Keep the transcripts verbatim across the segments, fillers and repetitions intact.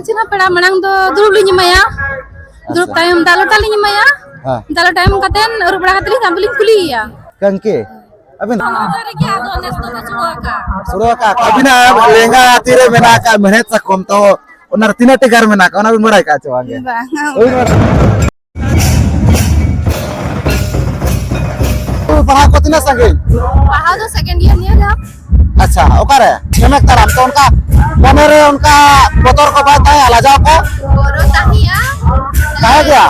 ᱪᱮᱫ ᱦᱚᱸ ᱯᱮᱲᱟ ᱢᱟᱲᱟᱝ ᱫᱚ ᱫᱩᱲᱩᱵ ᱞᱤᱧ ᱮᱢᱟᱭᱟ᱾ ᱫᱩᱲᱩᱵ ᱟᱪᱪᱷᱟ᱾ ᱛᱟᱭᱚᱢ ᱫᱟᱜ ᱞᱚᱴᱟ ᱞᱤᱧ ᱮᱢᱟᱭᱟ᱾ ᱦᱮᱸ᱾ ᱫᱟᱜ ᱞᱚᱴᱟ ᱮᱢ ᱠᱟᱛᱮ ᱟᱹᱨᱩᱵ ᱵᱟᱲᱟ ᱠᱟᱛᱮ ᱞᱤᱧ ᱛᱟᱭᱚᱢ ᱫᱚᱞᱤᱧ ᱠᱩᱞᱤᱭᱮᱭᱟ᱾ ᱠᱟᱝᱠᱮ, ᱟᱹᱵᱤᱱ? ᱦᱚᱸ, ᱩᱛᱟᱹᱨ ᱨᱮᱜᱮ, ᱟᱫᱚ ᱱᱮᱥ ᱫᱚ ᱱᱮᱥ ᱦᱚᱸ ᱟᱠᱟᱫ᱾ ᱥᱩᱨᱩ ᱟᱠᱟᱫ᱾ ᱟᱹᱵᱤᱱᱟᱜ ᱞᱮᱸᱜᱟ ᱛᱤ ᱨᱮ ᱢᱮᱱᱟᱜ ᱟᱠᱟᱫ ᱢᱮᱲᱦᱮᱫ ᱥᱟᱠᱚᱢ, ᱛᱚ ᱚᱱᱟ ᱨᱮ ᱛᱤᱱᱟᱹᱜ ᱴᱤ ᱜᱟᱨ ᱢᱮᱱᱟᱜ ᱟᱠᱟᱫ, ᱚᱱᱟ ᱵᱤᱱ ᱵᱟᱲᱟᱭ ᱟᱠᱟᱫ ᱪᱮ ᱵᱟᱝ ᱜᱮ? ᱵᱟᱝ᱾ ᱦᱳᱭ, ᱱᱚᱣᱟ ᱯᱟᱲᱦᱟᱣ ᱠᱚ ᱛᱤᱱᱟᱹᱜ ᱥᱟᱺᱜᱤᱧ? ᱯᱟᱲᱦᱟᱣ ᱫᱚ second year ᱱᱤᱭᱟᱹ ᱫᱷᱟᱣ᱾ ᱟᱪᱪᱷᱟ, ᱚᱠᱟᱨᱮ? ᱮᱢᱮᱠ ᱛᱟᱲᱟᱢ ᱛᱚ ᱚᱱᱠᱟ ᱢᱚᱱᱮ ᱨᱮ ᱚᱱᱠᱟ ᱵᱚᱛᱚᱨ ᱠᱚ ᱵᱟᱭ ᱛᱟᱦᱮᱸᱜᱼᱟ, ᱞᱟᱡᱟᱣ ᱠᱚ? ᱵᱚᱛᱚᱨ ᱛᱟᱦᱮᱸᱜᱼᱟ᱾ ᱛᱟᱦᱮᱸ ᱜᱮᱭᱟ?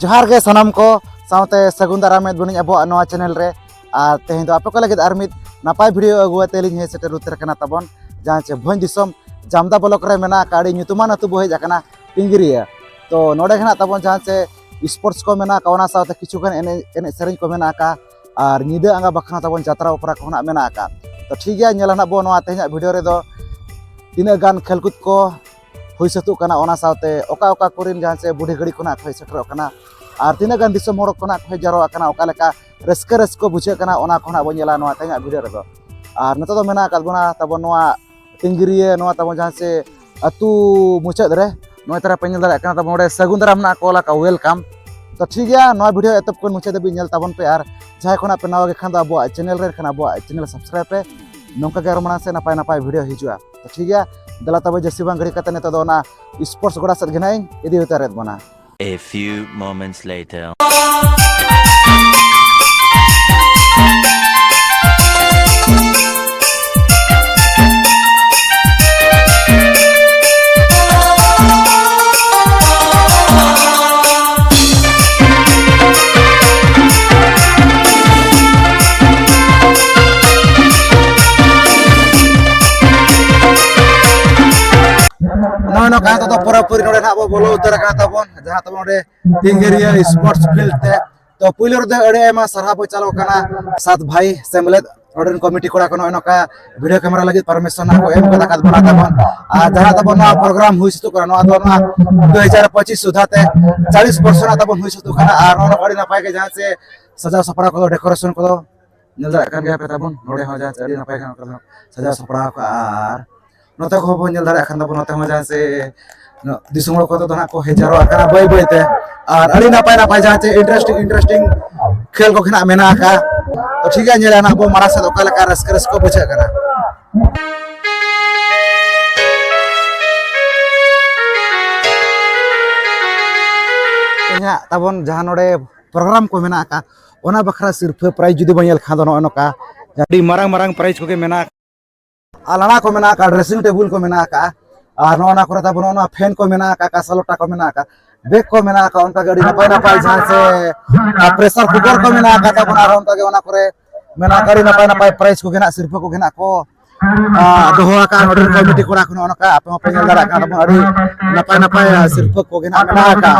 ᱡᱚᱦᱟᱨ ᱜᱮ ᱥᱟᱱᱟᱢ ᱠᱚ, ᱥᱟᱶᱛᱮ ᱥᱟᱹᱜᱩᱱ ᱫᱟᱨᱟᱢ ᱮᱫ ᱵᱚᱱᱟᱹᱧ ᱟᱵᱚᱣᱟᱜ ᱱᱚᱣᱟ channel ᱨᱮ᱾ ᱟᱨ ᱛᱮᱦᱮᱧ ᱫᱚ ᱟᱯᱮ ᱠᱚ ᱞᱟᱹᱜᱤᱫ ᱟᱨ ᱢᱤᱫ ᱱᱟᱯᱟᱭ video ᱟᱹᱜᱩ ᱠᱟᱛᱮ ᱞᱤᱧ ᱦᱮᱡ ᱥᱮᱴᱮᱨ ᱩᱛᱟᱹᱨ ᱟᱠᱟᱱᱟ ᱛᱟᱵᱚᱱ, ᱡᱟᱦᱟᱸ ᱪᱮ ᱵᱷᱚᱸᱡᱽ ᱫᱤᱥᱚᱢ ᱡᱟᱢᱫᱟ block ᱨᱮ ᱢᱮᱱᱟᱜ ᱟᱠᱟᱫ ᱟᱹᱰᱤ ᱧᱩᱛᱩᱢᱟᱱ ᱟᱹᱛᱩ ᱵᱚ ᱦᱮᱡ ᱟᱠᱟᱱᱟ, ᱴᱤᱝᱜᱤᱨᱤᱭᱟᱹ᱾ ᱛᱚ ᱱᱚᱰᱮ ᱜᱮ ᱱᱟᱜ ᱛᱟᱵᱚᱱ ᱡᱟᱦᱟᱸ ᱪᱮ sports ᱠᱚ ᱢᱮᱱᱟᱜ ᱟᱠᱟᱫ, ᱚᱱᱟ ᱥᱟᱶᱛᱮ ᱠᱤᱪᱷᱩ ᱜᱟᱱ ᱮᱱᱮᱡ, ᱮᱱᱮᱡ ᱥᱮᱨᱮᱧ ᱠᱚ ᱢᱮᱱᱟᱜ ᱟᱠᱟᱫ, ᱟᱨ ᱧᱤᱫᱟᱹ ᱟᱸᱜᱟ ᱵᱟᱠᱷᱨᱟ ᱛᱟᱵᱚᱱ ᱡᱟᱛᱨᱟ ᱚᱯᱮᱨᱟ ᱠᱚᱦᱚᱸ ᱱᱟᱜ ᱢᱮᱱᱟᱜ ᱟᱠᱟᱫ᱾ ᱛᱚ ᱴᱷᱤᱠ ᱜᱮᱭᱟ, ᱧᱮᱞᱟ ᱱᱟᱜ ᱵᱚ ᱱᱚᱣᱟ ᱛᱮᱦᱮᱧᱟᱜ video ᱨᱮᱫᱚ ᱛᱤᱱᱟᱹᱜ ᱜᱟᱱ ᱠᱷᱮᱞ ᱠᱩᱫ ᱠᱚ ᱦᱩᱭ ᱥᱟᱹᱛᱚᱜ ᱠᱟᱱᱟ, ᱚᱱᱟ ᱥᱟᱶᱛᱮ ᱚᱠᱟ ᱚᱠᱟ ᱠᱚᱨᱮᱱ ᱡᱟᱦᱟᱸ ᱪᱮ ᱵᱩᱰᱷᱤ ᱜᱟᱹᱲᱤ ᱠᱷᱚᱱᱟᱜ ᱠᱚ ᱦᱮᱡ ᱥᱮᱴᱮᱨᱚᱜ ᱠᱟᱱᱟ, ᱟᱨ ᱛᱤᱱᱟᱹᱜ ᱜᱟᱱ ᱫᱤᱥᱚᱢ ᱦᱚᱲ ᱠᱷᱚᱱᱟᱜ ᱠᱚ ᱦᱮᱡ ᱡᱟᱨᱣᱟᱜ ᱠᱟᱱᱟ, ᱚᱠᱟ ᱞᱮᱠᱟ ᱨᱟᱹᱥᱠᱟᱹ ᱨᱟᱹᱥᱠᱟᱹ ᱵᱩᱡᱷᱟᱹᱜ ᱠᱟᱱᱟ, ᱚᱱᱟ ᱠᱚ ᱱᱟᱜ ᱵᱚᱱ ᱧᱮᱞᱟ ᱱᱚᱣᱟ ᱛᱮᱦᱮᱧᱟᱜ video ᱨᱮᱫᱚ᱾ ᱟᱨ ᱱᱤᱛᱚᱜ ᱫᱚ ᱢᱮᱱᱟᱜ ᱟᱠᱟᱫ ᱵᱚᱱᱟ ᱛᱟᱵᱚᱱ ᱱᱚᱣᱟ ᱴᱤᱝᱜᱤᱨᱤᱭᱟᱹ, ᱱᱚᱣᱟ ᱛᱟᱵᱚᱱ ᱡᱟᱦᱟᱸ ᱪᱮ ᱟᱹᱛᱩ ᱢᱩᱪᱟᱹᱫ ᱨᱮ, ᱱᱚᱜᱼᱚᱭ ᱛᱟᱨᱟ ᱯᱮ ᱧᱮᱞ ᱫᱟᱲᱮᱭᱟᱜ ᱠᱟᱱᱟ ᱛᱟᱵᱚᱱ ᱱᱚᱰᱮ ᱥᱟᱹᱜᱩᱱ ᱫᱟᱨᱟᱢ ᱨᱮᱱᱟᱜ ᱠᱚ ᱚᱞ ᱟᱠᱟᱫ welcome᱾ ᱛᱚ ᱴᱷᱤᱠ ᱜᱮᱭᱟ, ᱱᱚᱣᱟ video ᱮᱛᱚᱦᱚᱵ ᱠᱷᱚᱱ ᱢᱩᱪᱟᱹᱫ ᱫᱷᱟᱹᱵᱤᱡ ᱧᱮᱞ ᱛᱟᱵᱚᱱ ᱯᱮ, ᱟᱨ ᱡᱟᱦᱟᱸᱭ ᱠᱷᱚᱱᱟᱜ ᱯᱮ ᱱᱟᱣᱟ ᱜᱮ ᱠᱷᱟᱱ ᱫᱚ ᱟᱵᱚᱣᱟᱜ channel ᱨᱮ, ᱮᱱᱠᱷᱟᱱ ᱟᱵᱚᱣᱟᱜ channel subscribe ᱯᱮ᱾ ᱱᱚᱝᱠᱟ ᱜᱮ ᱟᱨᱚ ᱢᱟᱲᱟᱝ ᱥᱮᱫ ᱱᱟᱯᱟᱭ ᱱᱟᱯᱟᱭ video ᱦᱤᱡᱩᱜᱼᱟ᱾ ᱛᱚ ᱴᱷᱤᱠ ᱜᱮᱭᱟ, ᱫᱮᱞᱟ ᱛᱚᱵᱮ ᱡᱟᱹᱥᱛᱤ ᱵᱟᱝ ᱜᱷᱟᱹᱲᱤ ᱠᱟᱛᱮ ᱱᱤᱛᱚᱜ ᱫᱚ ᱚᱱᱟ sports ᱜᱚᱰᱟ ᱥᱮᱫ ᱜᱮ ᱱᱟᱜ ᱤᱧ ᱤᱫᱤ ᱩᱛᱟᱹᱨᱮᱫ ᱵᱚᱱᱟ᱾ A few moments later. ᱱᱚᱜᱼᱚᱭ ᱱᱚᱝᱠᱟ ᱱᱤᱛᱚᱜ ᱫᱚ ᱯᱩᱨᱟᱹᱯᱩᱨᱤ ᱱᱚᱰᱮ ᱱᱟᱜ ᱵᱚ ᱵᱚᱞᱚ ᱩᱛᱟᱹᱨ ᱟᱠᱟᱱᱟ ᱛᱟᱵᱚᱱ, ᱡᱟᱦᱟᱸ ᱛᱟᱵᱚᱱ ᱱᱚᱰᱮ ᱴᱤᱝᱜᱤᱨᱤᱭᱟᱹ sports field ᱛᱮ᱾ ᱛᱚ ᱯᱩᱭᱞᱩ ᱨᱮᱫᱚ ᱟᱹᱰᱤ ᱟᱭᱢᱟ ᱥᱟᱨᱦᱟᱣ ᱵᱚ ᱪᱟᱞ ᱟᱠᱟᱱᱟ ᱥᱟᱛ ᱵᱷᱟᱭ ᱥᱮᱢᱞᱮᱫ ᱱᱚᱰᱮ ᱨᱮᱱ ᱠᱚᱢᱤᱴᱤ ᱠᱚᱲᱟ ᱠᱚ ᱱᱚᱜᱼᱚᱭ ᱱᱚᱝᱠᱟ ᱵᱷᱤᱰᱤᱭᱳ ᱠᱮᱢᱮᱨᱟ ᱞᱟᱹᱜᱤᱫ ᱯᱟᱨᱢᱤᱥᱚᱱ ᱠᱚ ᱮᱢ ᱠᱟᱫᱟ ᱛᱟᱵᱚᱱ᱾ ᱟᱨ ᱡᱟᱦᱟᱸ ᱛᱟᱵᱚᱱ ᱱᱚᱣᱟ ᱯᱨᱳᱜᱨᱟᱢ ᱦᱩᱭ ᱥᱟᱹᱛᱚᱜ ᱠᱟᱱᱟ, ᱱᱚᱣᱟ ᱫᱚ ᱱᱚᱣᱟ ᱫᱩ ᱦᱟᱡᱟᱨ ᱯᱚᱸᱪᱤᱥ ᱥᱩᱫᱷᱟ ᱛᱮ ᱪᱟᱞᱤᱥ ᱯᱟᱨᱥᱮᱱᱴ ᱛᱟᱵᱚᱱ ᱦᱩᱭ ᱥᱟᱹᱛᱚᱜ ᱠᱟᱱᱟ᱾ ᱟᱨ ᱱᱚᱣᱟ ᱟᱹᱰᱤ ᱱᱟᱯᱟᱭ ᱜᱮ ᱡᱟᱦᱟᱸ ᱥᱮ ᱥᱟᱡᱟᱣ ᱥᱟᱯᱲᱟᱣ ᱠᱚᱫᱚ, ᱰᱮᱠᱳᱨᱮᱥᱚᱱ ᱠᱚᱫᱚ ᱧᱮᱞ ᱫᱟᱲᱮᱭᱟᱜ ᱠᱟᱱ ᱜᱮᱭᱟ ᱯᱮ ᱛᱟᱵᱚᱱ, ᱱᱚᱰᱮ ᱦᱚᱸ ᱡᱟᱦᱟᱸ ᱥᱮ ᱟᱹᱰᱤ ᱱᱟᱯᱟᱭ ᱜᱮ ᱥᱟᱡᱟᱣ ᱥᱟᱯᱲᱟᱣ ᱠᱟᱜᱼᱟ᱾ ᱟᱨ ᱱᱚᱛᱮ ᱠᱚᱦᱚᱸ ᱵᱚᱱ ᱧᱮᱞ ᱫᱟᱲᱮᱭᱟᱜ ᱠᱷᱟᱱ ᱛᱟᱵᱚᱱ, ᱱᱚᱛᱮ ᱦᱚᱸ ᱡᱟᱦᱟᱸ ᱥᱮ ᱫᱤᱥᱚᱢ ᱦᱚᱲ ᱠᱚᱫᱚ ᱱᱟᱦᱟᱜ ᱠᱚ ᱦᱮᱡ ᱡᱟᱨᱣᱟᱜ ᱠᱟᱱᱟ ᱵᱟᱹᱭ ᱵᱟᱹᱭ ᱛᱮ᱾ ᱟᱨ ᱟᱹᱰᱤ ᱱᱟᱯᱟᱭ ᱱᱟᱯᱟᱭ ᱡᱟᱦᱟᱸ ᱪᱮ ᱤᱱᱴᱟᱨᱮᱥᱴᱤᱝ ᱤᱱᱴᱟᱨᱮᱥᱴᱤᱝ ᱠᱷᱮᱞ ᱠᱚ ᱱᱟᱦᱟᱜ ᱢᱮᱱᱟᱜ ᱟᱠᱟᱫᱼᱟ᱾ ᱛᱚ ᱴᱷᱤᱠ ᱜᱮᱭᱟ, ᱧᱮᱞᱟ ᱱᱟᱦᱟᱜ ᱵᱚ ᱢᱟᱲᱟᱝ ᱥᱮᱫ ᱚᱠᱟ ᱞᱮᱠᱟ ᱨᱟᱹᱥᱠᱟᱹ ᱨᱟᱹᱥᱠᱟᱹ ᱵᱩᱡᱷᱟᱹᱜ ᱠᱟᱱᱟ᱾ ᱛᱮᱦᱮᱧᱟᱜ ᱛᱟᱵᱚᱱ ᱡᱟᱦᱟᱸ ᱱᱚᱰᱮ ᱯᱨᱳᱜᱨᱟᱢ ᱠᱚ ᱢᱮᱱᱟᱜ ᱟᱠᱟᱫ, ᱚᱱᱟ ᱵᱟᱠᱷᱨᱟ ᱥᱤᱨᱯᱷᱟᱹ ᱯᱨᱟᱭᱤᱡᱽ ᱡᱩᱫᱤ ᱵᱚᱱ ᱧᱮᱞ ᱠᱷᱟᱱ ᱫᱚ ᱱᱚᱜᱼᱚᱭ ᱱᱚᱝᱠᱟ ᱟᱹᱰᱤ ᱢᱟᱨᱟᱝ ᱢᱟᱨᱟᱝ ᱯᱨᱟᱭᱤᱡᱽ ᱠᱚᱜᱮ ᱢᱮᱱᱟᱜ ᱟᱠᱟᱫ᱾ ᱟᱞᱟᱱᱟ ᱠᱚ ᱢᱮᱱᱟᱜ ᱟᱠᱟᱫ, ᱰᱨᱮᱥᱤᱝ ᱴᱮᱵᱩᱞ ᱠᱚ ᱢᱮᱱᱟᱜ ᱟᱠᱟᱫ, ᱟᱨ ᱱᱚᱜᱼᱚ ᱱᱚᱣᱟ ᱠᱚᱨᱮ ᱛᱟᱵᱚᱱ ᱱᱚᱜᱼᱚ ᱱᱚᱣᱟ ᱯᱷᱮᱱ ᱠᱚ ᱢᱮᱱᱟᱜ ᱟᱠᱟᱫ, ᱠᱟᱸᱥᱟ ᱞᱚᱴᱟ ᱠᱚ ᱢᱮᱱᱟᱜ ᱟᱠᱟᱫ, ᱵᱮᱜᱽ ᱠᱚ ᱢᱮᱱᱟᱜ ᱟᱠᱟᱫ, ᱚᱱᱠᱟᱜᱮ ᱟᱹᱰᱤ ᱱᱟᱯᱟᱭ ᱱᱟᱯᱟᱭ ᱡᱟᱦᱟᱸ ᱥᱮ ᱯᱨᱮᱥᱟᱨ ᱠᱩᱠᱟᱨ ᱠᱚ ᱢᱮᱱᱟᱜ ᱟᱠᱟᱫ ᱛᱟᱵᱚᱱᱟ, ᱟᱨ ᱚᱱᱠᱟᱜᱮ ᱚᱱᱟ ᱠᱚᱨᱮ ᱢᱮᱱᱟᱜ ᱟᱠᱟᱫ ᱟᱹᱰᱤ ᱱᱟᱯᱟᱭ ᱱᱟᱯᱟᱭ ᱯᱨᱟᱭᱤᱡᱽ ᱠᱚᱜᱮ ᱱᱟᱜ, ᱥᱤᱨᱯᱷᱟᱹ ᱠᱚᱜᱮ ᱱᱟᱜ ᱠᱚ ᱟᱨ ᱫᱚᱦᱚ ᱟᱠᱟᱫ ᱱᱚᱰᱮ ᱨᱮᱱ ᱠᱚᱢᱤᱴᱤ ᱠᱚᱲᱟ ᱠᱚ᱾ ᱱᱚᱜᱼᱚ ᱱᱚᱝᱠᱟ ᱟᱯᱮ ᱦᱚᱸᱯᱮ ᱧᱮᱞ ᱫᱟᱲᱮᱭᱟᱜ ᱠᱟᱱ ᱛᱟᱵᱚᱱ, ᱟᱹᱰᱤ ᱱᱟᱯᱟᱭ ᱱᱟᱯᱟᱭ ᱥᱤᱨᱯᱷᱟᱹ ᱠᱚᱜᱮ ᱱᱟᱜ ᱢᱮᱱᱟᱜ ᱟᱠᱟᱫ᱾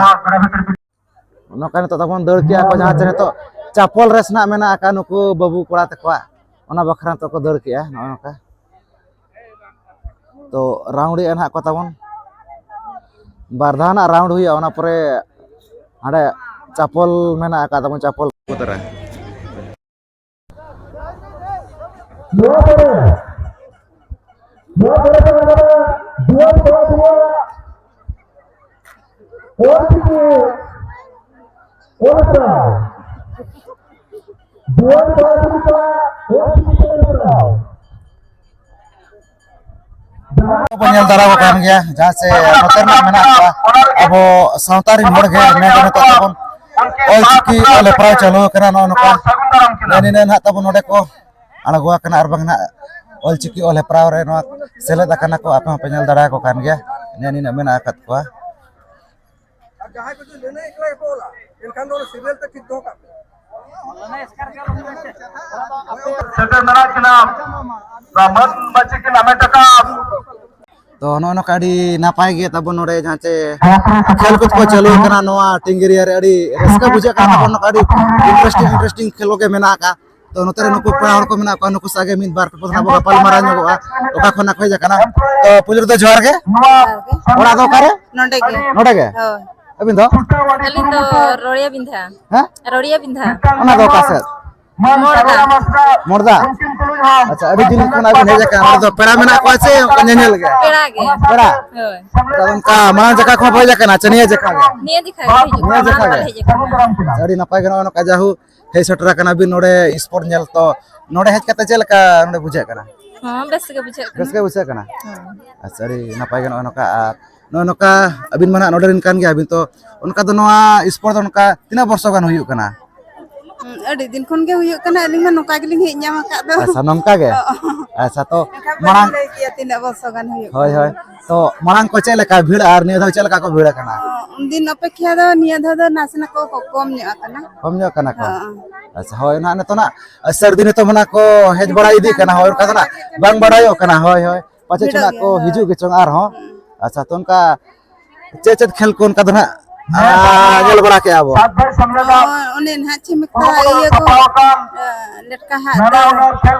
ᱱᱚᱝᱠᱟ ᱱᱤᱛᱚᱜ ᱛᱟᱵᱚᱱ ᱫᱟᱹᱲ ᱠᱮᱜᱼᱟ ᱠᱚ, ᱡᱟᱦᱟᱸ ᱪᱮ ᱱᱤᱛᱚᱜ ᱪᱟᱯᱚᱞ ᱨᱮᱥ ᱱᱟᱜ ᱢᱮᱱᱟᱜ ᱟᱠᱟᱫ ᱱᱩᱠᱩ ᱵᱟᱹᱵᱩ ᱠᱚᱲᱟ ᱛᱟᱠᱚᱣᱟᱜ, ᱚᱱᱟ ᱵᱟᱠᱷᱨᱟ ᱱᱤᱛᱚᱜ ᱠᱚ ᱫᱟᱹᱲ ᱠᱮᱜᱼᱟ᱾ ᱱᱚᱜᱼᱚ ᱱᱚᱝᱠᱟ ᱛᱚ ᱨᱟᱣᱩᱱᱰ ᱮᱜᱼᱟ ᱱᱟᱜ ᱠᱚ ᱛᱟᱵᱚᱱ, ᱵᱟᱨ ᱫᱷᱟᱣ ᱱᱟᱜ ᱨᱟᱣᱩᱱᱰ ᱦᱩᱭᱩᱜᱼᱟ, ᱚᱱᱟ ᱯᱚᱨᱮ ᱦᱟᱸᱰᱮ ᱪᱟᱯᱚᱞ ᱢᱮᱱᱟᱜ ᱟᱠᱟᱫ ᱛᱟᱵᱚᱱ, ᱪᱟᱯᱚᱞ ᱠᱚ ᱛᱟᱨᱟ᱾ ᱱᱚᱣᱟ ᱠᱚᱨᱮ, ᱱᱚᱣᱟ ᱠᱚᱨᱮ ᱫᱚ ᱱᱚᱰᱮ ᱫᱩᱣᱟᱹᱨ ᱠᱚᱲᱟ ᱫᱩᱣᱟᱹᱨ, ᱚᱞ ᱪᱤᱠᱤ, ᱚᱞ ᱯᱟᱲᱦᱟᱣ᱾ ᱫᱩᱣᱟᱹᱨ ᱠᱚᱲᱟ ᱫᱩᱣᱟᱹᱨ, ᱚᱞ ᱪᱤᱠᱤ, ᱚᱞ ᱯᱟᱲᱦᱟᱣ᱾ ᱵᱚᱱ ᱧᱮᱞ ᱫᱟᱨᱟ ᱠᱚ ᱠᱟᱱ ᱜᱮᱭᱟ, ᱡᱟᱦᱟᱸ ᱥᱮ ᱱᱚᱛᱮ ᱨᱮᱱᱟᱜ ᱢᱮᱱᱟᱜ ᱠᱚᱣᱟ ᱟᱵᱚ ᱥᱟᱶᱛᱟ ᱨᱮᱱ ᱦᱚᱲ ᱜᱮ᱾ ᱢᱮᱱ ᱫᱚ ᱱᱤᱛᱚᱜ ᱛᱟᱵᱚᱱ ᱚᱞ ᱪᱤᱠᱤ ᱚᱞ ᱦᱮᱯᱨᱟᱣ ᱪᱟᱹᱞᱩ ᱟᱠᱟᱱᱟ, ᱱᱚᱜᱼᱚ ᱱᱚᱝᱠᱟ ᱱᱤᱱᱟᱹᱜ ᱱᱟᱦᱟᱜ ᱛᱟᱵᱚᱱ ᱱᱚᱰᱮ ᱠᱚ ᱟᱬᱜᱚ ᱟᱠᱟᱱᱟ, ᱟᱨ ᱵᱟᱝ ᱱᱟᱦᱟᱜ ᱚᱞ ᱪᱤᱠᱤ ᱚᱞ ᱦᱮᱯᱨᱟᱣ ᱨᱮ ᱱᱚᱣᱟ ᱥᱮᱞᱮᱫ ᱟᱠᱟᱱᱟ ᱠᱚ᱾ ᱟᱯᱮ ᱦᱚᱸᱯᱮ ᱧᱮᱞ ᱫᱟᱲᱮᱭᱟᱠᱚ ᱠᱟᱱ ᱜᱮᱭᱟ, ᱱᱤᱱᱟᱹᱜ ᱢᱮᱱᱟᱜ ᱟᱠᱟᱫ ᱠᱚᱣᱟ᱾ ᱟᱨ ᱡᱟᱦᱟᱸᱭ ᱠᱚᱫᱚ ᱞᱟᱹᱱᱟᱹᱭ ᱮᱠᱞᱟ ᱜᱮᱠᱚ ᱚᱞᱟ, ᱮᱱᱠᱷᱟᱱ ᱫᱚ ᱚᱱᱟ ᱥᱤᱨᱤᱭᱟᱞ ᱛᱮ ᱴᱷᱤᱠ ᱫᱚᱦᱚ ᱠᱟᱜ ᱯᱮ᱾ ᱥᱮᱴᱮᱨ ᱢᱮᱱᱟᱜ ᱠᱤᱱᱟ, ᱢᱟᱹᱱ ᱢᱟᱹᱪᱤ ᱠᱤᱱ ᱦᱟᱢᱮᱴ ᱟᱠᱟᱫ᱾ ᱛᱚ ᱱᱚᱜᱼᱚ ᱱᱚᱝᱠᱟ ᱟᱹᱰᱤ ᱱᱟᱯᱟᱭ ᱜᱮ ᱛᱟᱵᱚᱱ ᱱᱚᱰᱮ ᱡᱟᱦᱟᱸ ᱪᱮ ᱠᱷᱮᱞ ᱠᱚ ᱠᱚ ᱪᱟᱹᱞᱩ ᱟᱠᱟᱱᱟ ᱱᱚᱣᱟ ᱴᱤᱝᱜᱤᱨᱤᱭᱟ ᱨᱮ, ᱟᱹᱰᱤ ᱨᱟᱹᱥᱠᱟᱹ ᱵᱩᱡᱷᱟᱹᱜ ᱠᱟᱱᱟ ᱛᱟᱵᱚᱱ, ᱱᱚᱝᱠᱟ ᱟᱹᱰᱤ ᱤᱱᱴᱟᱨᱮᱥᱴᱤᱝ ᱤᱱᱴᱟᱨᱮᱥᱴᱤᱝ ᱠᱷᱮᱞ ᱠᱚᱜᱮ ᱢᱮᱱᱟᱜ ᱟᱠᱟᱫ᱾ ᱛᱚ ᱱᱚᱛᱮ ᱨᱮ ᱱᱩᱠᱩ ᱯᱮᱲᱟ ᱦᱚᱲ ᱠᱚ ᱢᱮᱱᱟᱜ ᱠᱚᱣᱟ, ᱱᱩᱠᱩ ᱥᱟᱶ ᱜᱮ ᱢᱤᱫ ᱵᱟᱨ ᱠᱟᱛᱷᱟ ᱵᱚᱱ ᱜᱟᱯᱟᱞ ᱢᱟᱨᱟᱣ ᱧᱚᱜᱚᱜᱼᱟ᱾ ᱚᱠᱟ ᱠᱷᱚᱱᱟᱜ ᱠᱚ ᱦᱮᱡ ᱟᱠᱟᱱᱟ? ᱛᱚ ᱯᱩᱭᱞᱩ ᱨᱮᱫᱚ ᱡᱚᱦᱟᱨ ᱜᱮ᱾ ᱚᱲᱟᱜ ᱫᱚ ᱚᱠᱟᱨᱮ? ᱱᱚᱰᱮ ᱜᱮ᱾ ᱱᱚᱰᱮ ᱜᱮ? ᱦᱳᱭ᱾ ᱟᱹᱵᱤᱱ ᱫᱚ? ᱟᱹᱞᱤᱧ ᱫᱚ ᱨᱚᱲᱤᱭᱟ ᱵᱤᱸᱫᱷᱟ᱾ ᱦᱮᱸ? ᱨᱚᱲᱤᱭᱟ ᱵᱤᱸᱫᱷᱟ᱾ ᱚᱱᱟ ᱫᱚ ᱚᱠᱟ ᱥᱮᱫ? ᱢᱚᱲᱫᱟ᱾ ᱢᱚᱲᱫᱟ? ᱟᱪᱪᱷᱟ, ᱟᱹᱰᱤ ᱫᱤᱱ ᱠᱷᱚᱱᱟᱜ ᱵᱤᱱ ᱦᱮᱡ ᱟᱠᱟᱱᱟ᱾ ᱱᱚᱰᱮ ᱫᱚ ᱯᱮᱲᱟ ᱢᱮᱱᱟᱜ ᱠᱚᱣᱟ ᱥᱮ ᱚᱱᱠᱟ ᱧᱮᱧᱮᱞ ᱜᱮ? ᱯᱮᱲᱟ ᱜᱮ᱾ ᱯᱮᱲᱟ? ᱦᱳᱭ᱾ ᱟᱫᱚ ᱚᱱᱠᱟ ᱢᱟᱲᱟᱝ ᱡᱟᱠᱟ ᱠᱷᱚᱱ ᱵᱟᱭ ᱦᱮᱡ ᱟᱠᱟᱱᱟ, ᱪᱮ ᱱᱤᱭᱟᱹ ᱡᱟᱠᱟ ᱜᱮ? ᱱᱤᱭᱟᱹ ᱡᱟᱠᱟ ᱜᱮ ᱦᱤᱡᱩᱜ ᱱᱤᱭᱟᱹ ᱠᱟᱱᱟ, ᱡᱟᱠᱟ ᱢᱟᱲᱟᱝ ᱜᱮ? ᱵᱟᱞᱮ ᱦᱮᱡ ᱟᱠᱟᱱᱟ᱾ ᱟᱪᱪᱷᱟ, ᱟᱹᱰᱤ ᱱᱟᱯᱟᱭ ᱜᱮ, ᱱᱚᱜᱼᱚᱭ ᱱᱚᱝᱠᱟ ᱡᱟᱦᱩ ᱦᱮᱡ ᱥᱮᱴᱮᱨ ᱟᱠᱟᱱᱟ ᱵᱤᱱ ᱱᱚᱰᱮ sport ᱧᱮᱞ, ᱛᱚ ᱱᱚᱰᱮ ᱦᱮᱡ ᱠᱟᱛᱮ ᱪᱮᱫ ᱞᱮᱠᱟ ᱱᱚᱰᱮ ᱵᱩᱡᱷᱟᱹᱜ ᱠᱟᱱᱟ? ᱦᱚᱸ, ᱵᱮᱥ ᱜᱮ ᱵᱩᱡᱷᱟᱹᱜ ᱠᱟᱱᱟ᱾ ᱵᱮᱥ ᱜᱮ ᱵᱩᱡᱷᱟᱹᱜ ᱠᱟᱱᱟ? ᱦᱚᱸ᱾ ᱟᱪᱪᱷᱟ, ᱟᱹᱰᱤ ᱱᱟᱯᱟᱭ ᱜᱮ ᱱᱚᱜᱼᱚᱭ ᱱᱚᱝᱠᱟ᱾ ᱟᱨ ᱱᱚᱜᱼᱚᱭ ᱱᱚᱝᱠᱟ ᱟᱹᱵᱤᱱ ᱢᱟ ᱱᱟᱦᱟᱜ ᱱᱚᱰᱮ ᱨᱮᱱ ᱠᱟᱱ ᱜᱮᱭᱟ ᱵᱤᱱ, ᱛᱚ ᱚᱱᱠᱟ ᱫᱚ ᱱᱚᱣᱟ sport ᱫᱚ ᱱᱚᱝᱠᱟ ᱛᱤᱱᱟᱹᱜ ᱵᱚᱨᱥᱚ ᱜᱟᱱ ᱦᱩᱭᱩᱜ ᱠᱟᱱᱟ? ᱦᱩᱸ, ᱟᱹᱰᱤ ᱫᱤᱱ ᱠᱷᱚᱱ ᱜᱮ ᱦᱩᱭᱩᱜ ᱠᱟᱱᱟ, ᱟᱹᱞᱤᱧ ᱢᱟ ᱱᱚᱝᱠᱟ ᱜᱮᱞᱤᱧ ᱦᱮᱡ ᱧᱟᱢ ᱟᱠᱟᱫ ᱫᱚ᱾ ᱟᱪᱪᱷᱟ, ᱱᱚᱝᱠᱟ ᱜᱮ? ᱦᱚᱸ᱾ ᱟᱪᱪᱷᱟ, ᱛᱚ ᱮᱱᱠᱷᱟᱱ ᱵᱟᱹᱞᱤᱧ ᱢᱟᱲᱟᱝ ᱞᱟᱹᱭ ᱠᱮᱭᱟ ᱛᱤᱱᱟᱹᱜ ᱵᱚᱨᱥᱚ ᱜᱟᱱ ᱦᱩᱭᱩᱜ ᱦᱳᱭ, ᱠᱟᱱᱟ᱾ ᱦᱳᱭ᱾ ᱛᱚ ᱢᱟᱲᱟᱝ ᱠᱚ ᱪᱮᱫ ᱞᱮᱠᱟ ᱵᱷᱤᱲ ᱟᱨ ᱱᱤᱭᱟᱹ ᱫᱷᱟᱣ ᱪᱮᱫ ᱞᱮᱠᱟ ᱠᱚ ᱵᱷᱤᱲ ᱟᱠᱟᱱᱟ? ᱦᱚᱸ, ᱩᱱᱫᱤᱱ ᱚᱯᱮᱠᱷᱟ ᱫᱚ ᱱᱤᱭᱟᱹ ᱫᱷᱟᱣ ᱫᱚ ᱱᱟᱥᱮᱱᱟᱜ ᱠᱚ ᱠᱚᱢ ᱧᱚᱜ ᱟᱠᱟᱱᱟ᱾ ᱠᱚᱢ ᱧᱚᱜ ᱟᱠᱟᱱᱟ ᱠᱚ? ᱦᱚᱸ᱾ ᱟᱪᱪᱷᱟ, ᱦᱳᱭ, ᱱᱟᱦᱟᱜ ᱱᱤᱛᱚᱜ ᱱᱟᱜ ᱥᱟᱹᱨᱫᱤ ᱱᱤᱛᱚᱜ ᱢᱟ ᱱᱟᱜ ᱠᱚ ᱦᱮᱡ ᱵᱟᱲᱟ ᱤᱫᱤᱜ ᱠᱟᱱᱟ, ᱦᱳᱭ, ᱚᱱᱠᱟ ᱫᱚ ᱱᱟᱜ ᱵᱟᱝ ᱵᱟᱲᱟᱭᱚᱜ ᱠᱟᱱᱟ, ᱦᱳᱭ, ᱦᱳᱭ, ᱯᱟᱪᱮ ᱪᱚ ᱵᱷᱤᱲᱚᱜ ᱱᱟᱜ ᱠᱚ ᱜᱮᱭᱟ, ᱦᱳᱭ᱾ ᱦᱤᱡᱩᱜ ᱜᱮᱪᱚᱝ ᱟᱨᱦᱚᱸ᱾ ᱦᱩᱸ᱾ ᱟᱪᱪᱷᱟ, ᱛᱚ ᱚᱱᱠᱟ ᱪᱮᱫ ᱪᱮᱫ ᱠᱷᱮᱞ ᱠᱚ ᱚᱱᱠᱟ ᱫᱚ ᱱᱟᱜ, ᱟᱸ, ᱧᱮᱞ ᱵᱟᱲᱟ ᱠᱮᱜᱼᱟ ᱵᱚ? ᱦᱳᱭ, ᱚᱱᱮ ᱱᱟᱦᱟᱜ ᱪᱮᱫ ᱢᱮᱛᱟᱜᱼᱟ, ᱤᱭᱟᱹ ᱠᱚ, ᱟᱸ, ᱞᱮᱴᱠᱟ ᱦᱟᱜ ᱫᱟᱹᱲ,